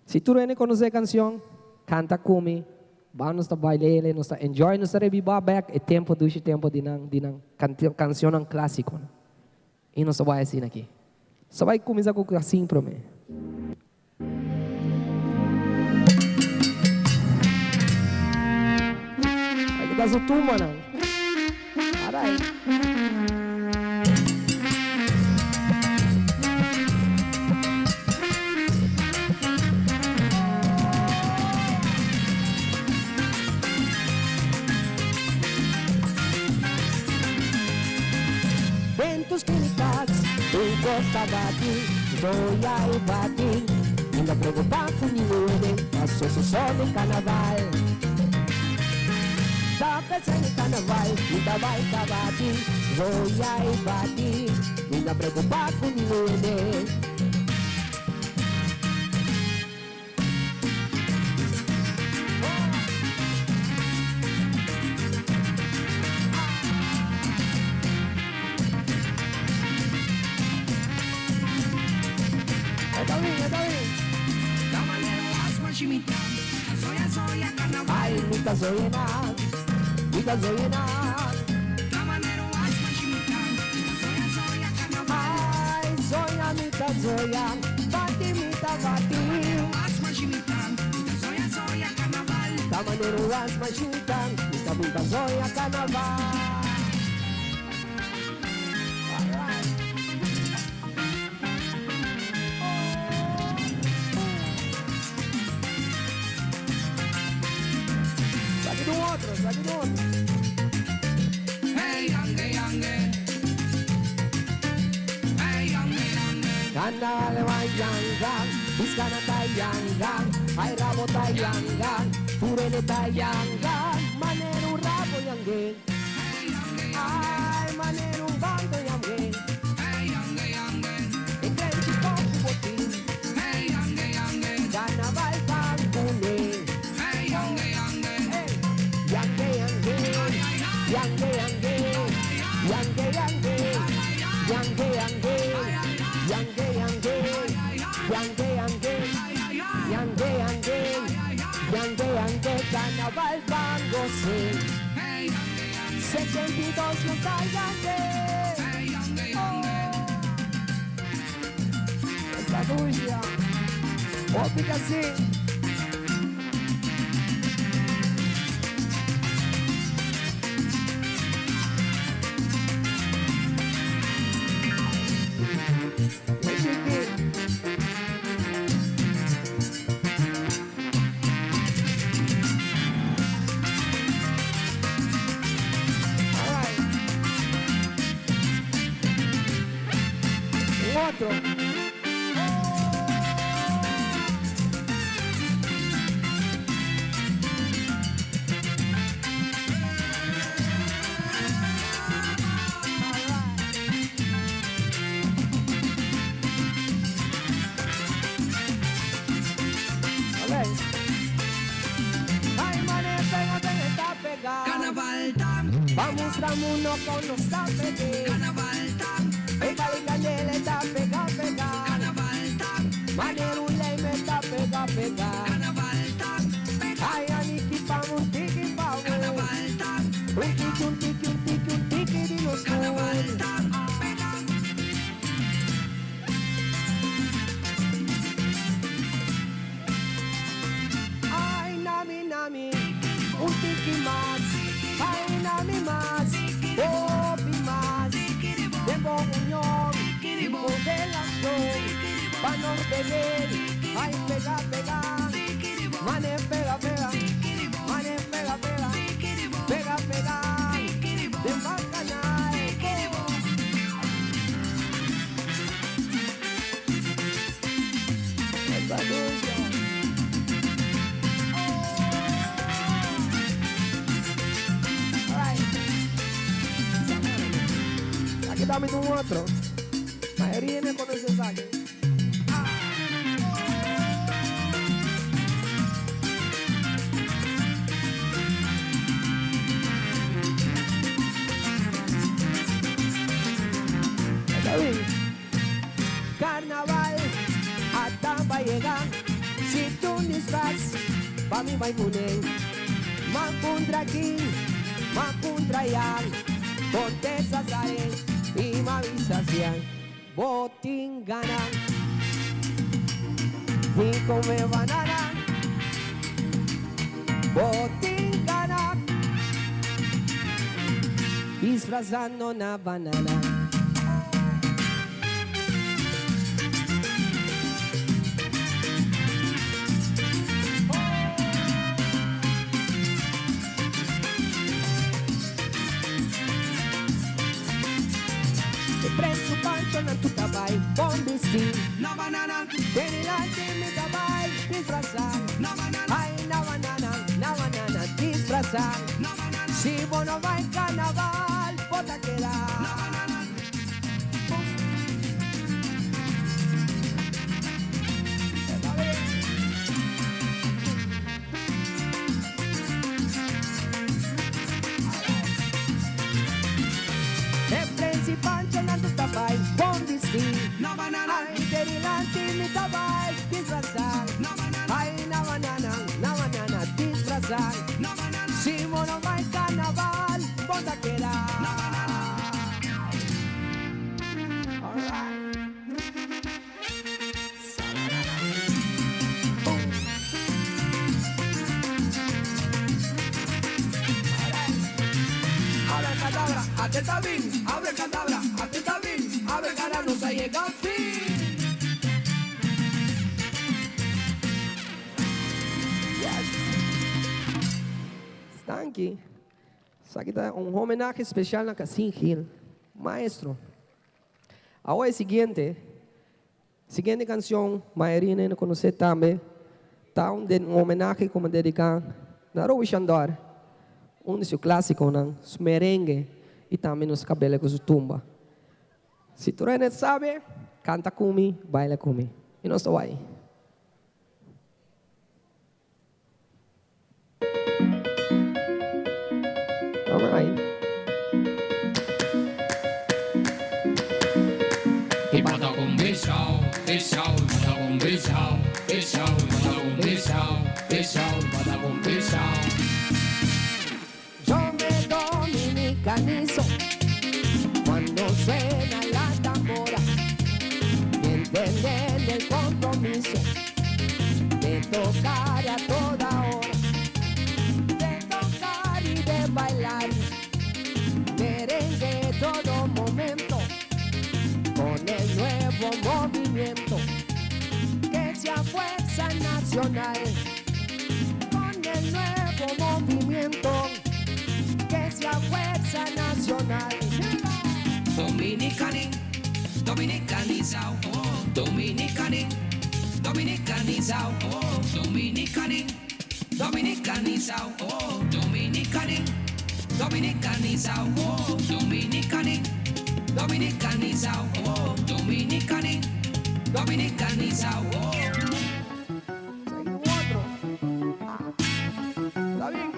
Si tur hende conoce e cancion, canta cu mi, ban nos ta bailele, nos ta enjoy, nos ta rebiba bek e tempo dushi tempo di nan di nan cancionnan clasico. Y nos ta bai asina aki. Nos ta bai cuminsa cu Casin prome. Aki ta su tumbanan. Alright. Den tu skina kas, un kos ta bati, zoya i bati. Mi no preocupa ku ningun hende, paso su so den carnaval. Ta pensa den carnaval, mi ta bai ta bati, zoya i bati. Mi no preocupa ku ningun hende. Ay, mi ta zoyena, mi ta zoyena. Ay, zoya mi ta zoya, bati mi ta bati. Tamanero was mashitan, mi ta bin pa zoya carnaval. Alright. Saki di un otro, saki di un otro. Carnaval wa yanga, Biskana ta yanga, ay rabo ta yanga, Turene ta yanga, manera un rabo yangue. Ay, manera un bando yangue. E krenchi koku botin. Carnaval pan kune. Hey, yangue, yangue, yangue, yangue, yangue, yangue, yangue, yangue, yangue, yangue, yangue, yangue, yangue, yangue, yangue, yangue, carnaval pan goce. 72 no está yangue. Oh. Esta duya. Oh, fica assim. Alright. Un otro. Alright. Ay, mané, pega, pega, está pegado. Carnaval tam, Vamos, mundo con los tapetes. carnaval tam, Pega y candela está pega, pega. carnaval tam, Manero un ley me está pega, pega. carnaval tam, Ay, tiki, un tiki, un tiki, un tiki di nos tur. Ay, nami, nami, un tiki mas. Ay, nami mas, hopi mas. Den bo union y bo relacion, pa nos beber. Ay, pega, pega. Mane, pega, pega. Mane, pega, pega. Pega, pega. Den bacanal. El barullo. Alright. Aki tambe tin un otro. Mayoria no conoce esaki. Está bien. Carnaval, ata bay yega. Si tin disfraz, pa mi bay cune. Ma puntra aki, ma puntra aya. Contesta sae y ma avisa si bo tin gana di come banana. Bo tin gana disfrazando na banana. E prensu pancho na tu tabay, bon bisti. Na banana. Delante mi tabay, disfrazar. Na banana. Ay, na banana, na banana, disfrazar. Na banana. Si vos no va en carnaval, bota queda. Na banana. E prensi pancho na tu tabay, bon bisti. Na banana. Ay, delante mi tabay, disfrazar. Na banana. Ay, na banana, na banana, disfrazar. Na banana. Si vos no va en carnaval, bota queda. Na banana. All right. Abre cadabra, atenta bin. Abre cadabra, atenta bin. Abre cara, no se llega al fin. Yes. Stanky. Esaki ta un homenahe special na Casin Gil, maestro. Awor e siguiente, siguiente cancion, mayoria no conoce tambe, ta un homenahe cu mi a dedica na Roby Shandor, un di su clasiconan, su merengue y tambe nos cabele cu su tumba. Si tur hende sabe, canta cu mi, baila cu mi. Y nos ta bay. All right. Y mata con besao, besao, mata con besao, besao, mata con besao, besao, mata con besao. Yo me dominicanizo cuando suena la tambora y entender el compromiso de tocar a toda hora, de tocar y de bailar merengue todo momento con el nuevo movimiento que sea fuerza nacional, con el nuevo movimiento que sea fuerza nacional. Dominicani, dominicanizao, oh, dominicani, dominicanizao, oh, dominicani, dominicanizao, oh, dominicani, dominicanizao, oh, dominicani, dominicanizao, oh, dominicani, dominicanizao, oh. Otro. Está bien.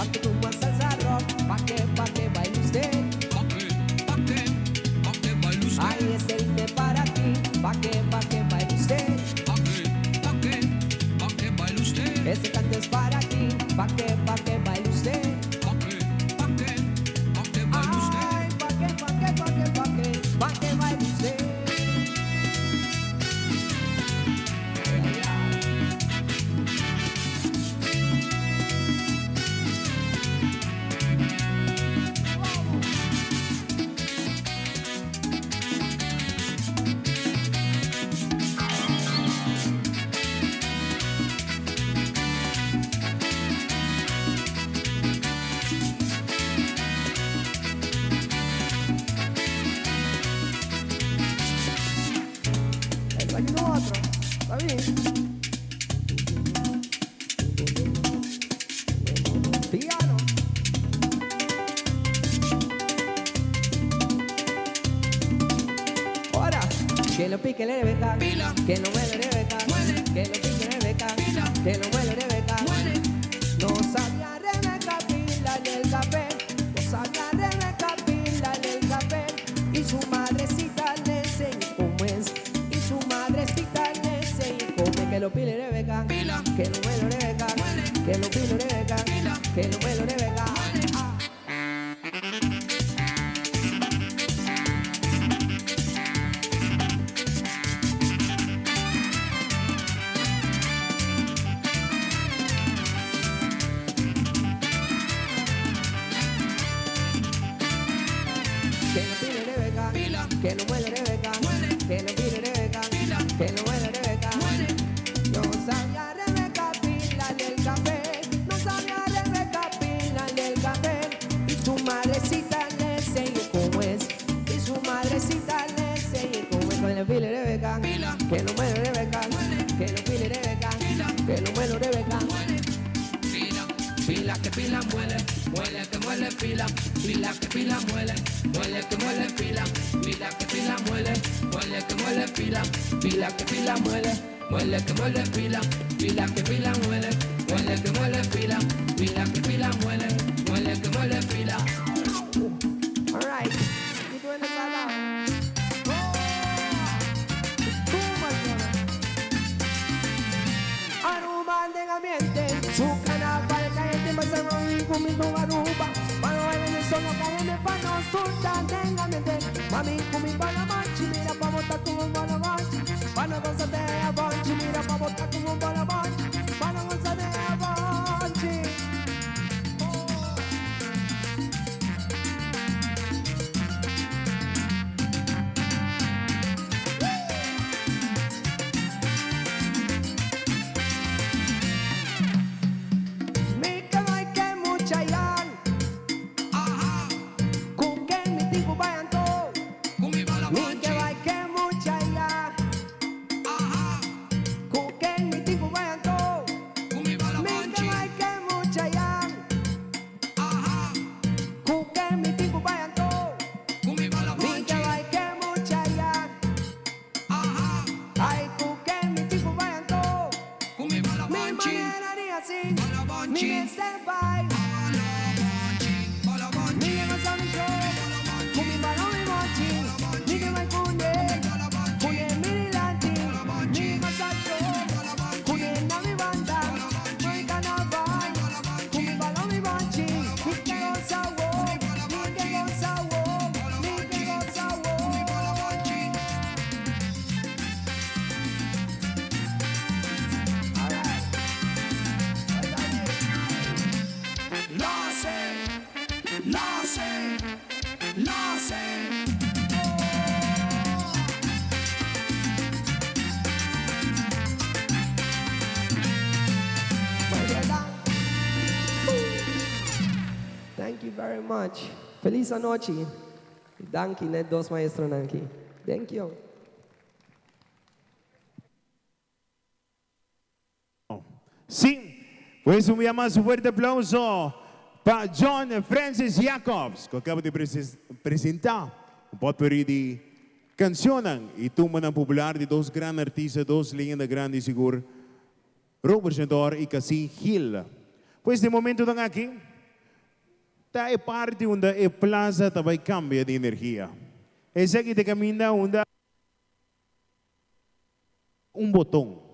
Cante tumba salsa rock, pa que, pa que baile usted. Pa que, pa que, pa que baile usted. Ay, este ritmo es para ti, pa que, pa que baile usted. Pa que, pa que, pa que baile usted. Este canto es para ti, pa que, pa que baile usted. Pa que, pa que, pa que baile usted. Ay, pa que, pa que, pa que, pa que, pa que baile usted. Esa aquí no otro. Está bien. Piano. Ahora, que lo pique Rebeca, Pila. que lo muele Rebeca, Muele. que lo pique Rebeca, Pila. que lo muele Rebeca. Muele. No sabía Rebeca pila en el café, no sabía Rebeca pila en el café. Y su madrecita le enseñó cómo es, y su madrecita le enseñó cómo es. Que lo pile Rebeca, Pila. que lo muele Rebeca, Muele. que lo pile Rebeca, Pila. que lo muele Rebeca. Ah. Que lo pile Rebeca, Pila. que lo muele Rebeca, Muele. que lo pile Rebeca, Pila. que lo muele Rebeca. Muele. No sabía Rebeca pila del café, no sabía Rebeca pila del café. Y su madrecita le enseñó cómo es, y su madrecita le enseñó cómo es. Que lo pile Rebeca, Pila. que lo muele Rebeca, Muele. que lo pile Rebeca, Pila. que lo muele Rebeca. Pila, pila que pila muele, muele que muele pila, pila que pila muele, muele que muele pila, pila que pila muele, muele que muele pila, pila que pila muele, muele que muele pila, pila que pila muele, muele que muele pila, pila que pila muele, muele que muele pila. All right. You doing this out loud. Oh! Too much, brother. Aruba den ambiente, su carnaval caliente, pasamos y conmigo Aruba. Para bailar solo caliente, pa' nos turtan den ambiente. Mami, cumi pa' la manchi, mira pa' botar como un balabanchi. Pa' no gozar de bonchi, mira pa' botar como un balabanchi. Pa' no gozar de bonchi. Mi que no hay que mucha yan. Ajá, Con que mi tico vayan todo. con mi Mi que balabanchi, hay que mucha ya. ajá, Con que mi tico vayan todo. con mi Mi que balabanchi, hay que mucha ya. ajá, Con que mi tico vayan todo. con mi Mi que balabanchi, hay que mucha ya. ajá, Ay, con que mi tico vayan todo. con mi Mi balabanchi, manera ni así. Mi balabanchi, me se vai. balabanchi, balabanchi. Mi que goza mi show. Con mi balón mi mochi. Mi que vai con él. Con el mirilanti. Mi goza show. Con el na mi banda. Mi carnaval. Con mi balón mi mochi. Mi que goza wo. Mi que goza wo. Mi que goza wo. All right. Lace, lace, lace. Thank you very much. Feliz anochi. Danki, net dos maestro nanki. Thank you. Sí, pues un día más un fuerte aplauso para John Francis Jacobs, que acaba de presentar un potpourri de canciones y tumba popular de dos grandes artistas, dos leyendas grandes, seguro, Robert Shantor y Cassie Hill. Pues de momento están aquí, Ta e parti unda e plaza ta bay cambia di energia. Esaki ta caminda unda un boton.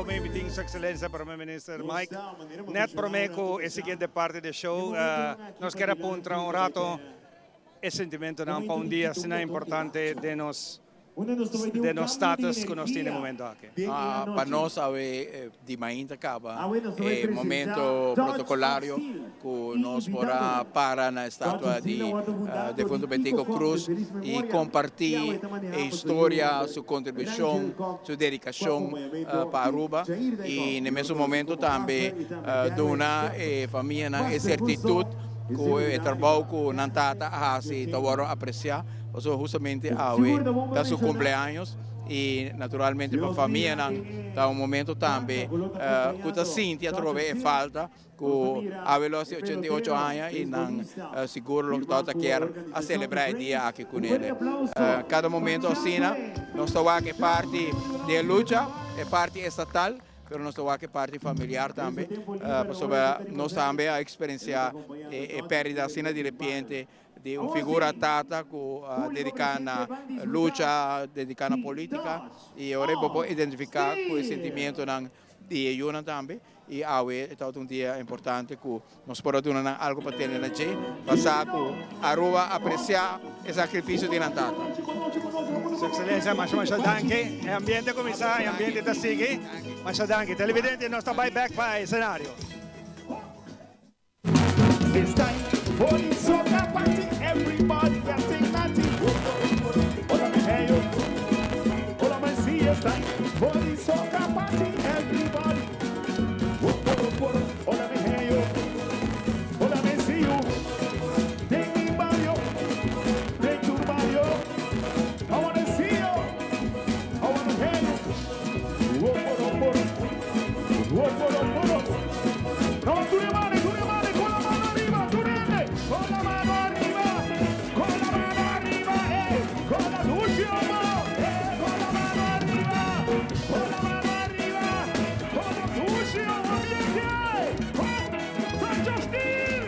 Ku mi tin su ekselensia Prome Minister Mike. Net prome ku e siguiente parti di show, nos kier a puntra un rato e sentimentonan pa un dia asina importante den nos den nos status ku nos tin den momento aki. Pa nos awe di mainta kaba e momento protocolario ku nos por a para na estatua di defunto Betico Croes i kompartí e historia, su kontribushon, su dedikashon pa Aruba i na e mesun momento tambe duna e famianan e sertitut ku e trabou ku nan tata a hasi ta wòrdu apresiá. Pasobra hustamente awe ta su kumpleaños i naturalmente pa famianan ta un momento tambe ku ta sinti atrobe e falta ku awe lo hasi 88 aña i nan sigur lo tabata kier a selebrá e dia aki kunele. Kada momento asina nos ta wak e parti di e lucha, e parti estatal, pero nos ta wak e parti familiar tambe, pasobra nos tambe a eksperensiá e pèrdida asina di repente di un figura tata ku a dediká na lucha, dediká na polítika i ora bo por identifiká ku e sentimientonan di e yunan tambe i awe e tabata un dia importante ku nos por a duna nan algu pa tene na dje pa sa ku Aruba apresiá e sakrifisio di nan tata. Su Ekselensia, masha masha danki. E ambiente a kuminsá, e ambiente ta sigui. Masha danki. Televidente, nos ta bai bèk pa e esenario. It's time for the soca party. Everybody getting naughty. Hold on, hey yo. Hold on, see it's time for the soca party. Everybody. Hold on, hey yo. Hold on, see you. Take me barrio. Take to barrio. I wanna see you. I wanna hear you. Oh, oh, oh, oh, oh, oh, oh. No, tu le mani, tu le mani, con la mano arriba, tu rende, con la mano arriba, con la mano arriba, con la luce, eh, con la mano arriba, con la mano arriba, con la luce, oh, con Justin,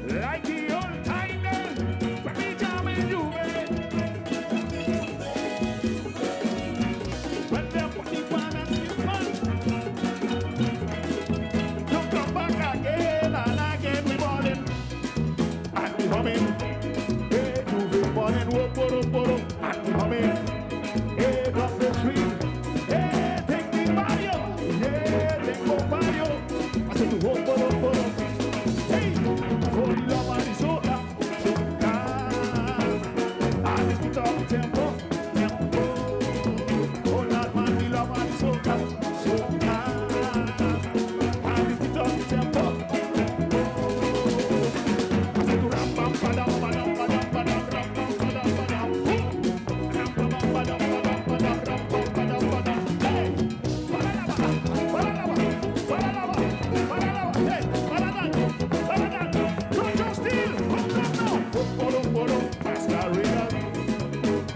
like the old time, when we jam in Juve. When the party pan and pan, don't come back again and again we ballin' and we humming. Hey, Juve ballin', whoop, whoop, whoop, and we humming. Hey, drop the tree. Hey, take the barrio. Yeah, take the barrio. I said, whoop, whoop, whoop. Hey, for the love of the soca, soca. I just put up tempo, tempo. Oh, Lord, man, the love of the soca, soca. I just put up tempo, tempo. I said, ram, pam, pa, dam, pa, dam, pa, dam, pa, dam, ram, pam, pa, dam, pa, dam. Ram, pam, pa, dam, pa, dam, pa, dam, ram, pam, pa, dam, pa, dam. Hey, pa, la, la, ba, pa, la, la, ba, pa, la, la, ba, pa, la, la, ba. Hey, pa, la, la, pa, la, la. Touch your steel, come down now. Poro, poro, Pascal Reagan,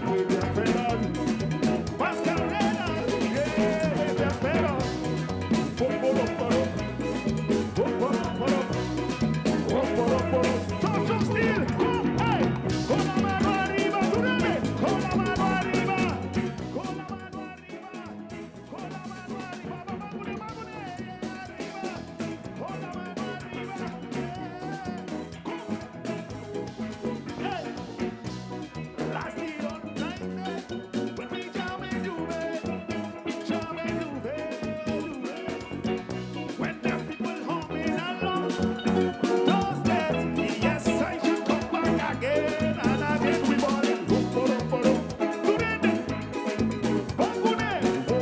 William Fellon, Pascal Reagan, yeah, William Fellon. Poro, poro, poro, poro, poro, poro. Touch your steel, come, hey, con la mano arriba, tú dale, con la mano arriba, con la mano arriba, con la mano arriba, vamos, vamos, arriba, con la mano arriba, hey. Last year on when we jam in Juve, jam in Juve, Juve. When the people humming along, those days, yes, I should come back again and again. We ballin', poro, poro, turende, bangune,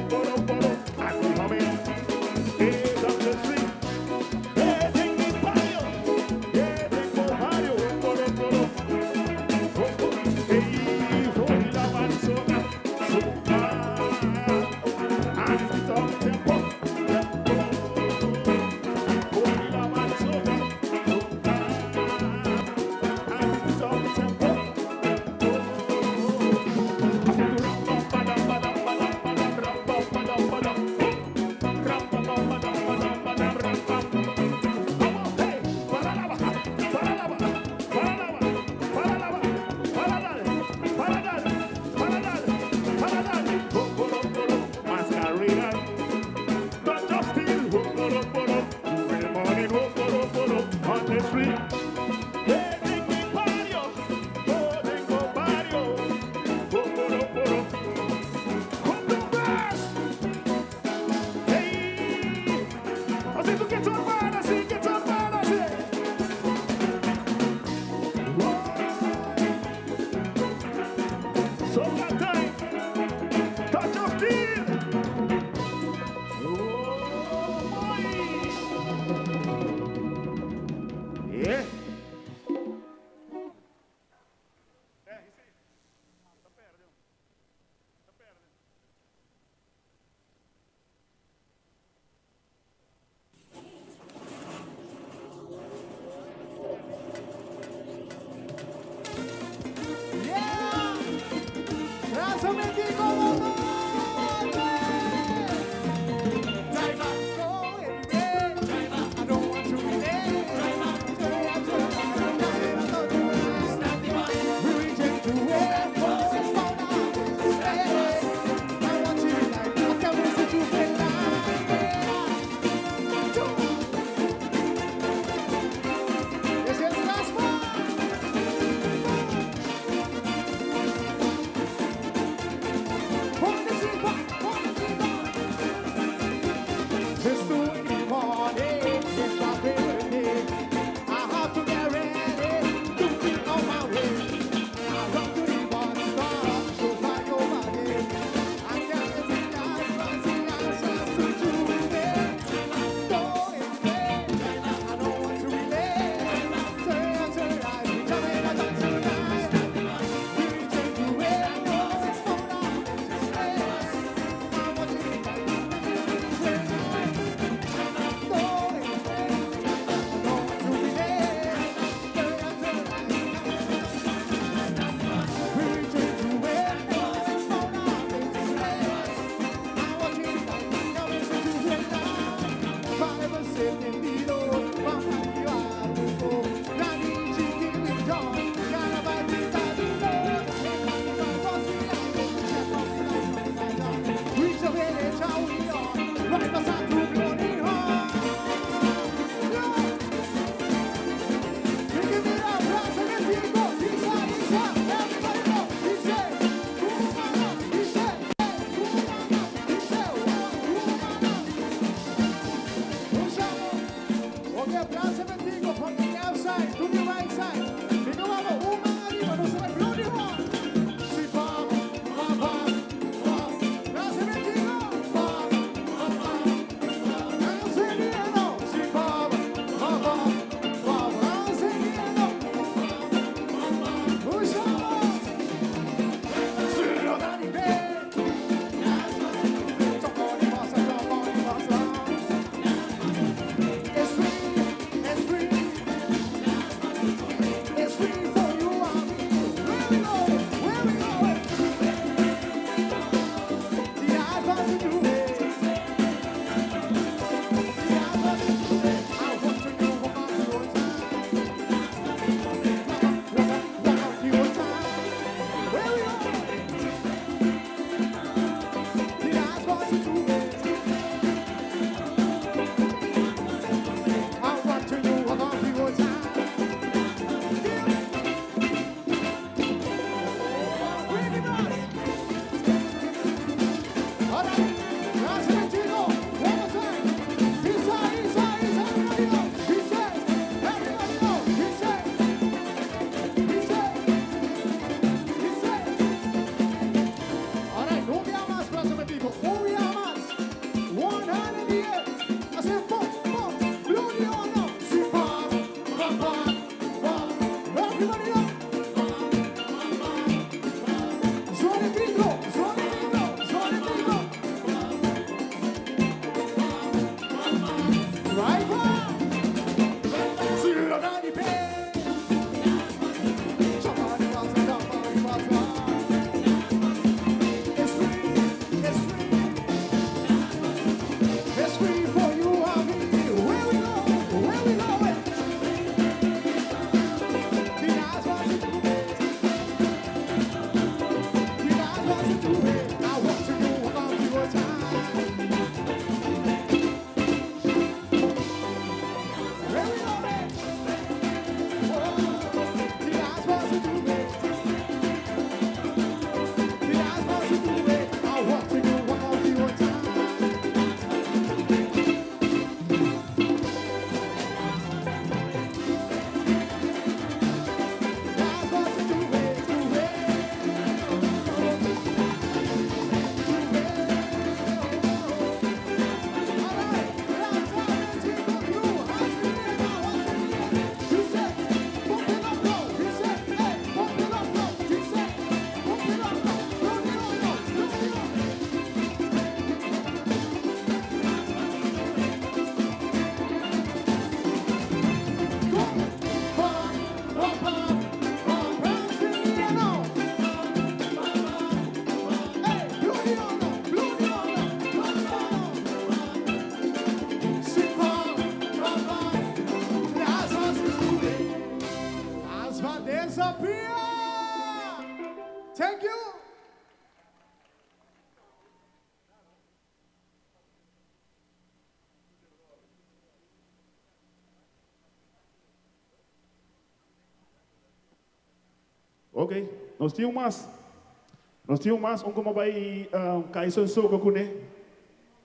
poro, poro, and we humming. Hey, Dr. Sweet, hey, take me barrio, yeah, take me barrio, poro, poro. Hey, holy love and soca, soca. And it's up tempo, tempo. Holy love and soca, soca. And it's up tempo, tempo. I said, ram, pam, pa, dam, pa, dam, pa, dam, pa, dam, ram, pam, pa, dam, pa, dam. Ram, pam, pam, pa, dam, Ok, nos tin un mas. Nos tin un mas, un ku bai kai soko kuné.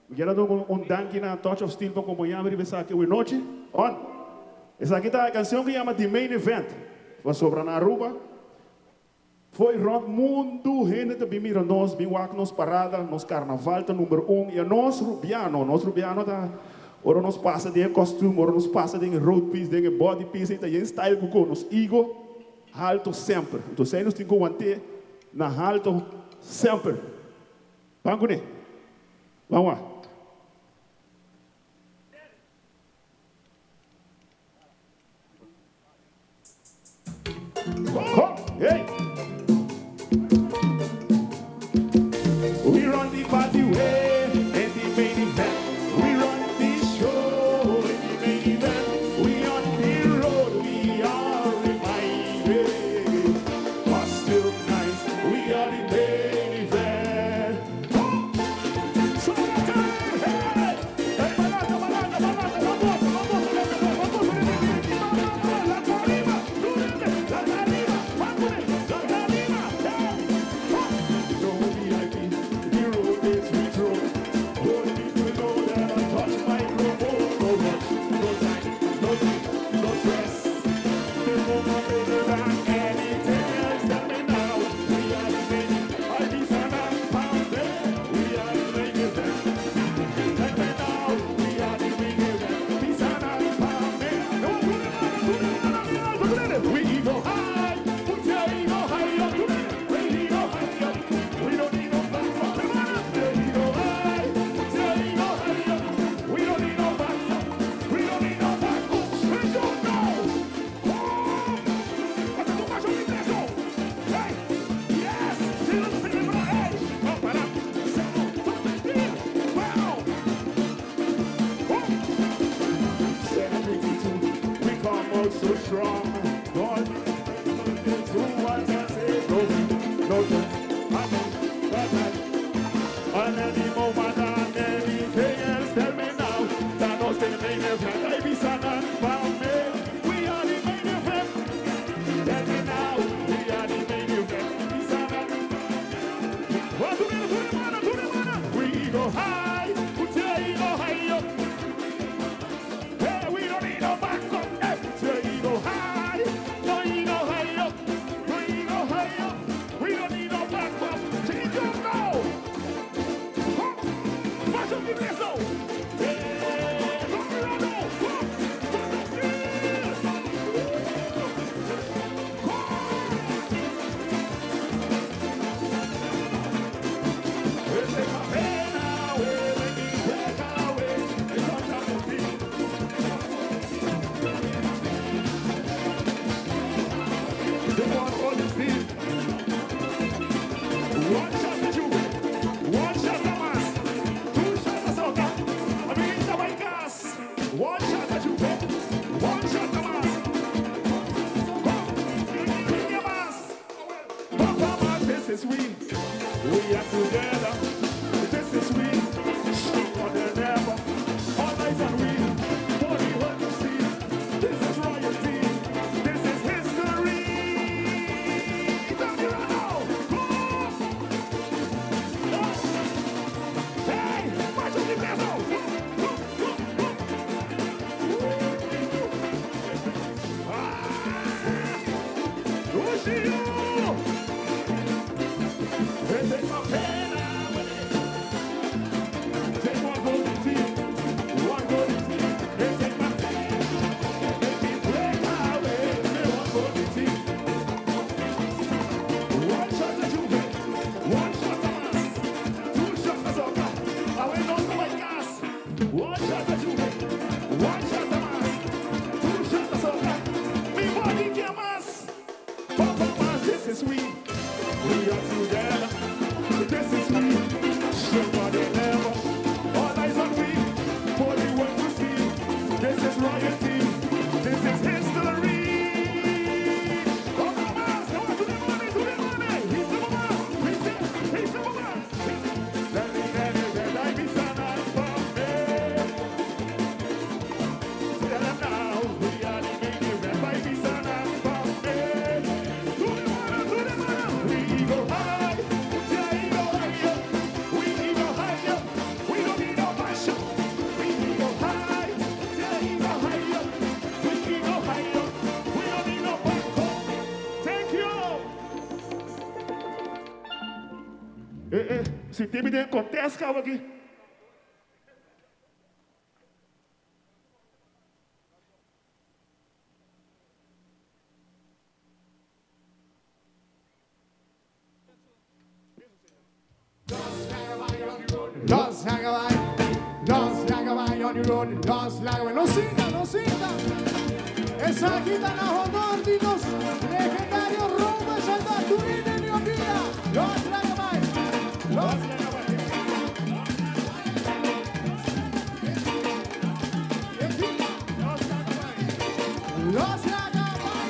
Mi ke duna un danki na Touch of Steel pa kompañá mi esaki awe nochi. On. Esaki ta e kansion ku yama The Main Event. Sobra na Aruba. Foi rònt mundu, hende tambe mira nos, bin wak nos parada, nos karnaval ta number 1. I nos rubiano ta, ora nos pasa den kostuum, ora nos pasa den road piece, den body piece, ta den style ku nos ego haltu semper. Anto, nos tin ku want'é na haltu semper. Ban kuné. Ban la. Oh, hey! We run the party way in the main event. We run the show in the main event. We on the road, we are reminded. Costume nice, we are the main event. Oh! So hey! Hey, balanta, balanta, balanta, vamos, vamos, vamos, vamos, la tarima, la tarima, vamos, la tarima, hey! No VIP, the road is retro. Hold people know that I touch microphone. No rush, no time, no sleep, no stress. The moment better than anything else. Tell me now, we are the main. I be We are the main event. Tell me now, we are the main event. Pisana We go high, put your ego high up. We go high up. We don't need no backup. We go high, put your ego high up. We don't need no backup. We don't need no backup. We don't know. Hey, yes, hey, wow. 72, we come out so strong. God, do what I say, no, no, no, And any moment and anything else, tell me now. That us the main event. I be Sanan me. We are the main event. Tell me now, we are the main event. Be Sanan. One, two, three, two, two, two, We go high, put your ego high up. Hey, we don't need no backup. Hey, put your ego high, no ego high up, no ego high up. We don't need no backup. Change up now. Huh? Mash up the place now. Hey, come on now. Come. Touch up steel. We take a pain away, make it take away. The touch of the steel. The one for the steel. One shot to Juve. One shot to Mas. Two shots to Soca. Amiguita by gas. One shot to Juve. One shot to Mas. Come. Bring your mas. Papa Mas, this is we. We are together. This is we. Stronger than ever. All eyes on we. For the world to see. This is royalty. This is history. Down here now. Go. Oh. Hey, mash up the place now. Go, go, go, go. Ah. Lucio. Hey, take my pen away. Take one for the team. One for the team. Hey, take my pen. Make me break away. Say one for the team. One shot to Juve. One shot to Mas. Two shots to Soca. Away no to my gas. One shot to Juve. One shot to Mas. Two shots to Soca. Me body can mas. Papa Mas, this is we. We are together. This is we. Stronger than ever. All eyes on we. For the world to see. This is royalty. This is history. Come on, Mas. Come on, to the money, to the money. He's the man. He's the, he's the man. Let me tell you that I be Sanan for me. Tell them now, we are the main event. I be Sanan for me. To the money, to the Sinti mi den contest caba aki. Los laga bai, los laga bai on the road, los laga bai. No sinta, no sinta. Esaki ta na honor di nos legendario Robert Santa Turine Niobia. Los laga bai, los laga bai. Los laga bai.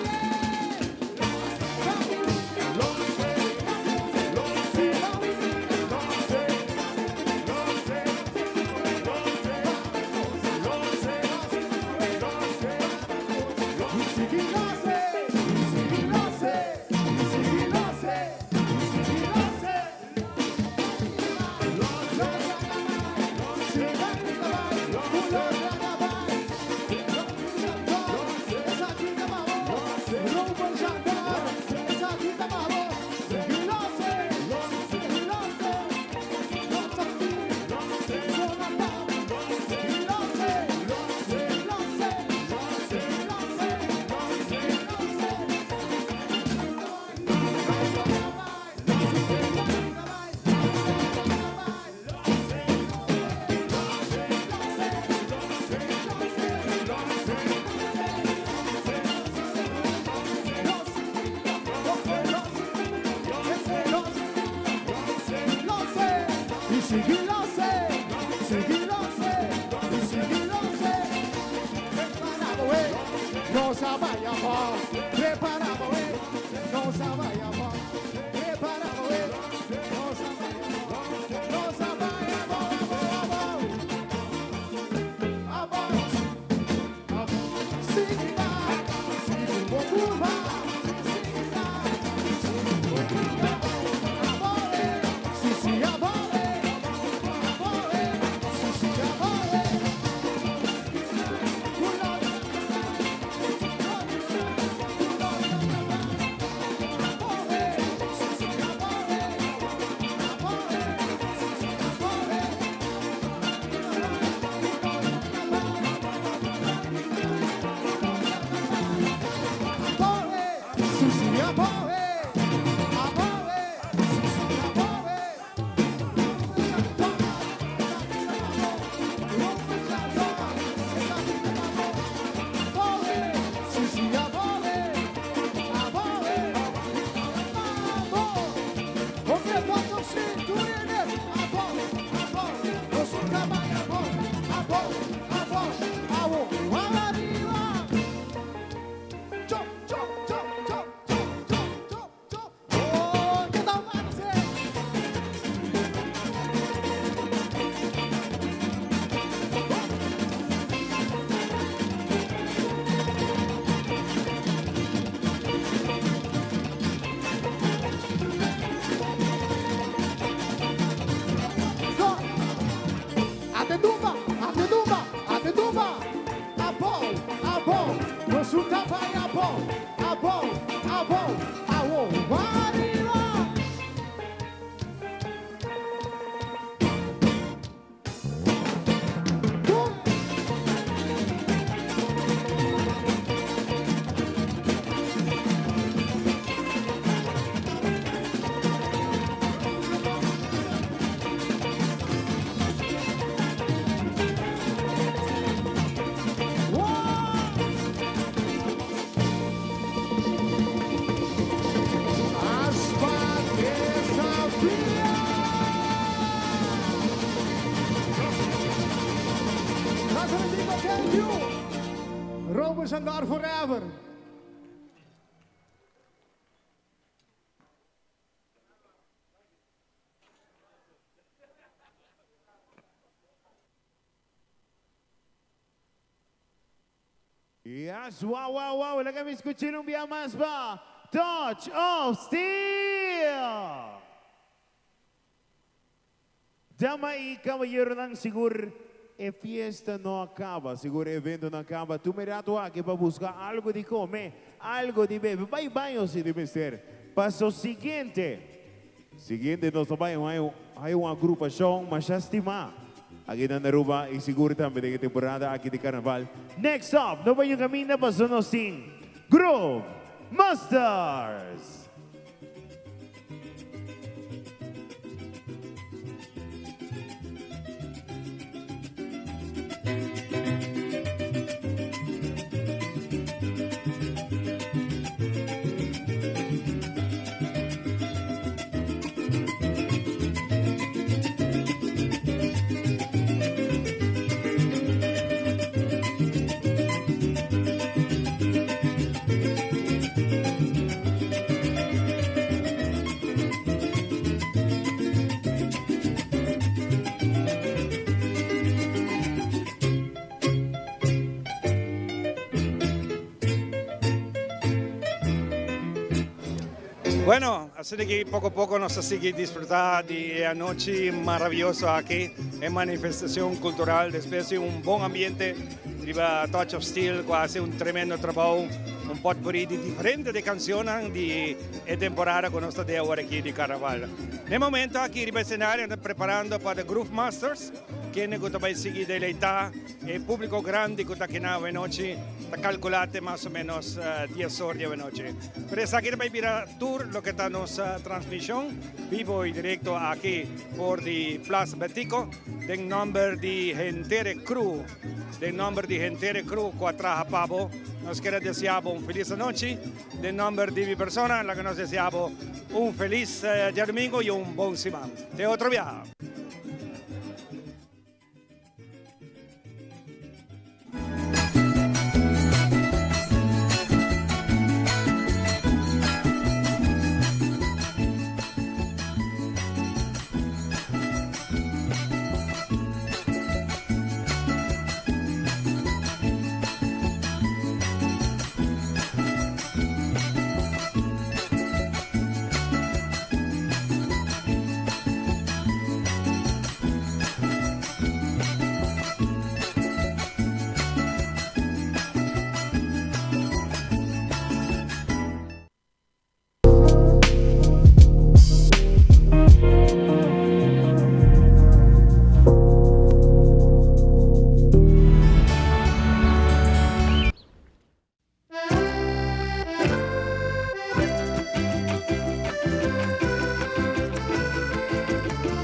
Sandar forever. Yes, wow, wow, wow. Laga mi scucha un bia mas pa Touch of Steel. Dama y caballeronan, sigur e fiesta no a caba, sigur e evento no a caba. Tuma e rato aki pa busca algo di come, algo di bebe. Bay baño si di mester. Paso siguiente. Siguiente nos ta bai hay un agrupacion masha stima aki na Aruba y sigur tambe den e temporada aki di Carnaval. Next up, no bay un caminda paso nos tin Groove Masters! Bueno, asina ki poko poko nos ta sigui disfruta di e anochi maraviyoso aki, e manifestacion cultural despues di un bon ambiente riba Touch of Steel cu a haci un tremendo trabou, un potpourri di diferente de cancionnan di e temporada cu nos ta den awor aki di Carnaval. Na e momento aki riba escenario nan ta preparando pa The Groove Masters, kende cu ta bay sigui deleita E publico grandi cu ta kina awenochi ta calcula te mas o menos dies or di awenochi. Pero esaki ta bay bira tur loke ta nos transmision bibo y directo aki for di Plaza Betico den nomber di henter e crew, den nomber di henter e crew cu a traha pa bo. Nos kier a desea bo un feliz anochi. Den nomber di mi persona laga nos desea bo un feliz diadomingo y un bon siman. Te otro biaha.